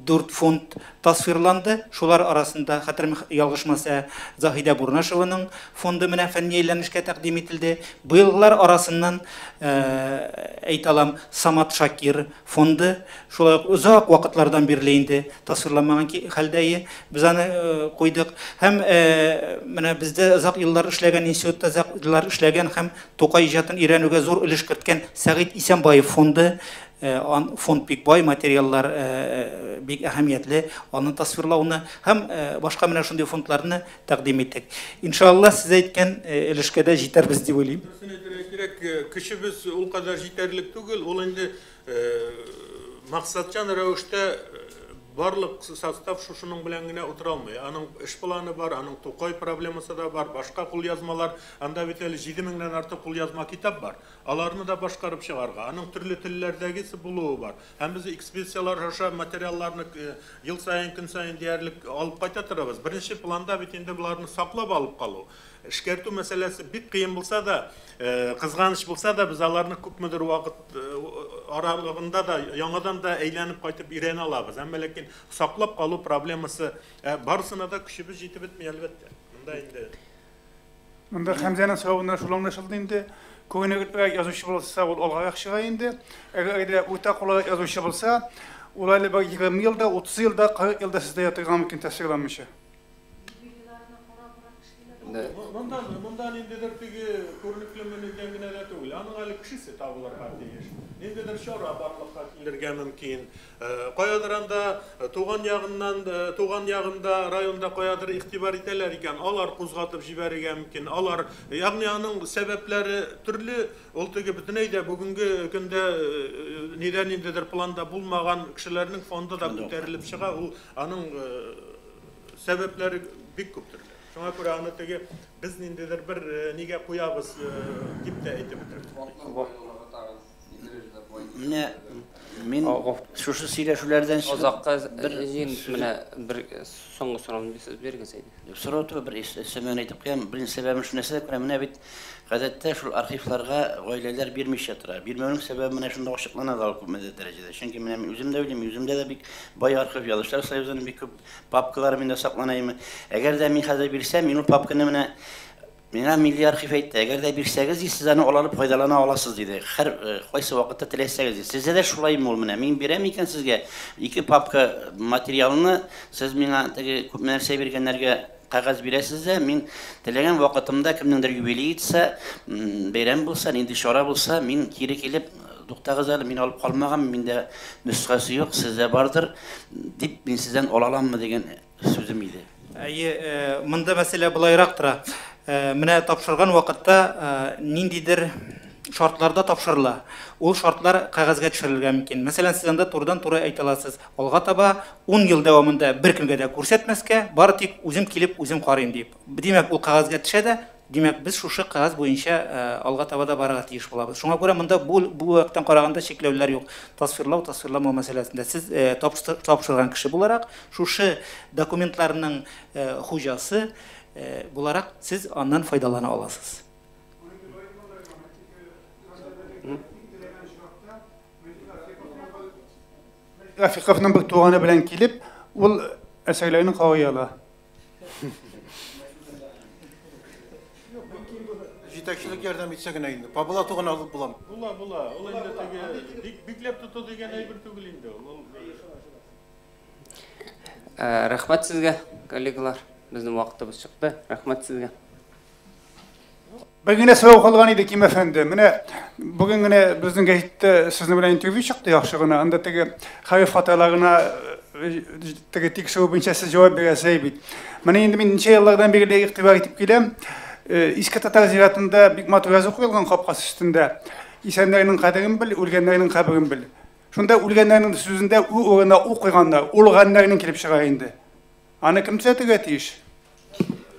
4 фонд тасвирланды. Шулар арасында, хәтерем ялгышмаса, Заһидә Бурнашеваның фонды менә фәнни әйләнешкә тәкъдим ителде. Быелгылар арасыннан әйтә алам, Самат Шакир фонды шулай ук озак вакытлардан бирле инде тасвирламаган хәлдә без аны куйдык. Һәм менә бездә озак еллар эшләгән, институтта озак еллар эшләгән һәм Тукай иҗатын өйрәнүгә зур өлеш керткән Сәгыйть Исәнбаев фонды. Фонд бик бай, материаллар бик әһәмиятле, аны тасвирлауны һәм башка менә шундый фондларны тәкъдим иттек. Иншалла, сез әйткән өлешкә дә җитәрбез дип уйлыйм. Дөресен әйтергә кирәк, көчебез ул кадәр җитәрлек түгел, ул инде максатчан рәвештә барлык состав шушының белән генә утыра алмый. Аның эш планы бар, аның Тукай проблемасы да бар, башка кулъязмалар, анда бит әле 7000-нән артык кулъязма китап бар. Аларны да башкарып чыгарга, аның төрле телләрдәгесе булуы бар. Һәм без экспедициялар аша материалларны ел саен, көн саен диярлек алып кайта торабыз. Беренче планда бит инде боларны саклап алып калу. Эшкәртү мәсьәләсе бик кыен булса да, кызганыч булса да, без аларны күпмедер вакыт аралыгында да яңадан да әйләнеп кайтып өйрәнә алабыз. Әмма ләкин саклап калу проблемасы барысына да көчебез җитеп бетми, әлбәттә. Монда инде Монда Хәмзәнең соравыннан шул аңлашылды инде. Күңелгә язучы булса, ул алгарак чыга инде. Әгәр дә үтә кулай язучы булса, ул әле бер 20 елда, 30 елда, 40 елда сездә ятырга мөмкин тасвирламыйча. Монда ниндидер теге күренекле мөнидән генә дә түгел, аның әле кешесе табылырга тиеш. Ниндидер чара барлыкка килергә мөмкин. Каядыр анда туган ягыннан, туган ягында, районда каядыр игътибар итәләр икән, алар кузгатып җибәрергә мөмкин. Алар, ягъни аның сәбәпләре төрле, ул теге бөтенләй дә бүгенге көндә нидә ниндидер планда булмаган кешеләрнең фонды да күтәрелеп чыга, ул аның сәбәпләре бик күп төрле. Шуңа күрә аны теге без ниндидер бер нигә куябыз дип тә әйтеп бетердем. Менә мин шушы сөйләшүләрдән чыгып Озакка җыен менә бер соңгы сорауны сез бирегез әйдә. Сорау түгел, бер сәбәбен әйтеп куям. Беренче сәбәбен шул нәрсәдә күрәм, менә бит гадәттә шул архивларга гаиләләр бирмичә тора. Бирмәүнең сәбәбе менә шунда ачыклана да күпмедер дәрәҗәдә. Чөнки менә мин үзем дә уйлыйм, үземдә дә бик бай архив, Язучылар союзының бик күп папкалары миндә саклана име. Әгәр дә мин хәзер бирсәм, мин ул папканы менә миңа милли архив әйтте, әгәр дә бирсәгез, сез аны алып файдалана аласыз диде. Һәр кайсы вакытта теләсәгез диде. Сездә дә шулаймы ул менә? Мин бирәм икән сезгә ике папка материалны, сез миңа теге күп нәрсә биргәннәргә кәгазь бирәсез дә, мин теләгән вакытымда кемнеңдер юбилей итсә, бәйрәм булса, нинди чара булса, мин кире килеп Туктагыз әле, мин алып калмаган, миндә нөсхәсе юк, сездә бардыр, дип мин сездән ала аламмы дигән сүзем иде. Әйе, монда мәсьәлә болайрак тора. Менә тапшырган вакытта ниндидер шартларда тапшырыла. Ул шартлар кәгазьгә төшерелергә мөмкин. Мәсәлән, сез анда турыдан-туры әйтә аласыз. Алга таба 10 ел дәвамында беркемгә дә күрсәтмәскә, бары тик үзем килеп, үзем карыйм дип. Димәк, ул кәгазьгә төшә дә, димәк, без шушы кәгазь буенча алга таба да барырга тиеш булабыз. Шуңа күрә монда бу яктан караганда чикләүләр юк. Тасвирлау, тасвирламау мәсьәләсендә сез тапшырган кеше буларак, шушы документларның хуҗасы буларак сез аннан файдалана аласыз. Рафиковның бер туганы белән килеп, ул әсәрләрен карый ала. Җитәкчелек ярдәм итсә генә инде. По блату гына алып булам. Була, була. Ул инде теге бикләп тоту дигән әйбер түгел инде ул. Рәхмәт сезгә, коллегалар. Безнең вакытыбыз чыкты. Рәхмәт сезгә. Бер генә сорау калган иде, Ким әфәнде. Менә бүген генә безнең гәзиттә сезнең белән интервью чыкты яхшы гына. Анда теге хәреф хаталарына теге тикшерү буенча сез җавап бирәсез бит. Менә инде мин ничә еллардан бирле игътибар итеп киләм. Иске татар зиратында бик матур язу куелган капкасы өстендә. Исәннәрнең кадерен бел, үлгәннәрнең каберен бел. Шунда үлгәннәрнең сүзендә у урынына у куйганнар, улганнарның килеп чыга инде. Аны кем төзәтергә тиеш?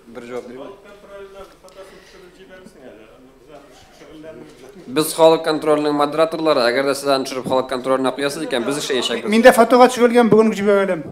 Бер җавап бирим. Без халык контроленең модераторлары, әгәр дә сез аны төшереп халык контроленә куясыз икән, без эшләячәкбез. Миндә фотога төшерелгән, бүген үк җибәрәләм.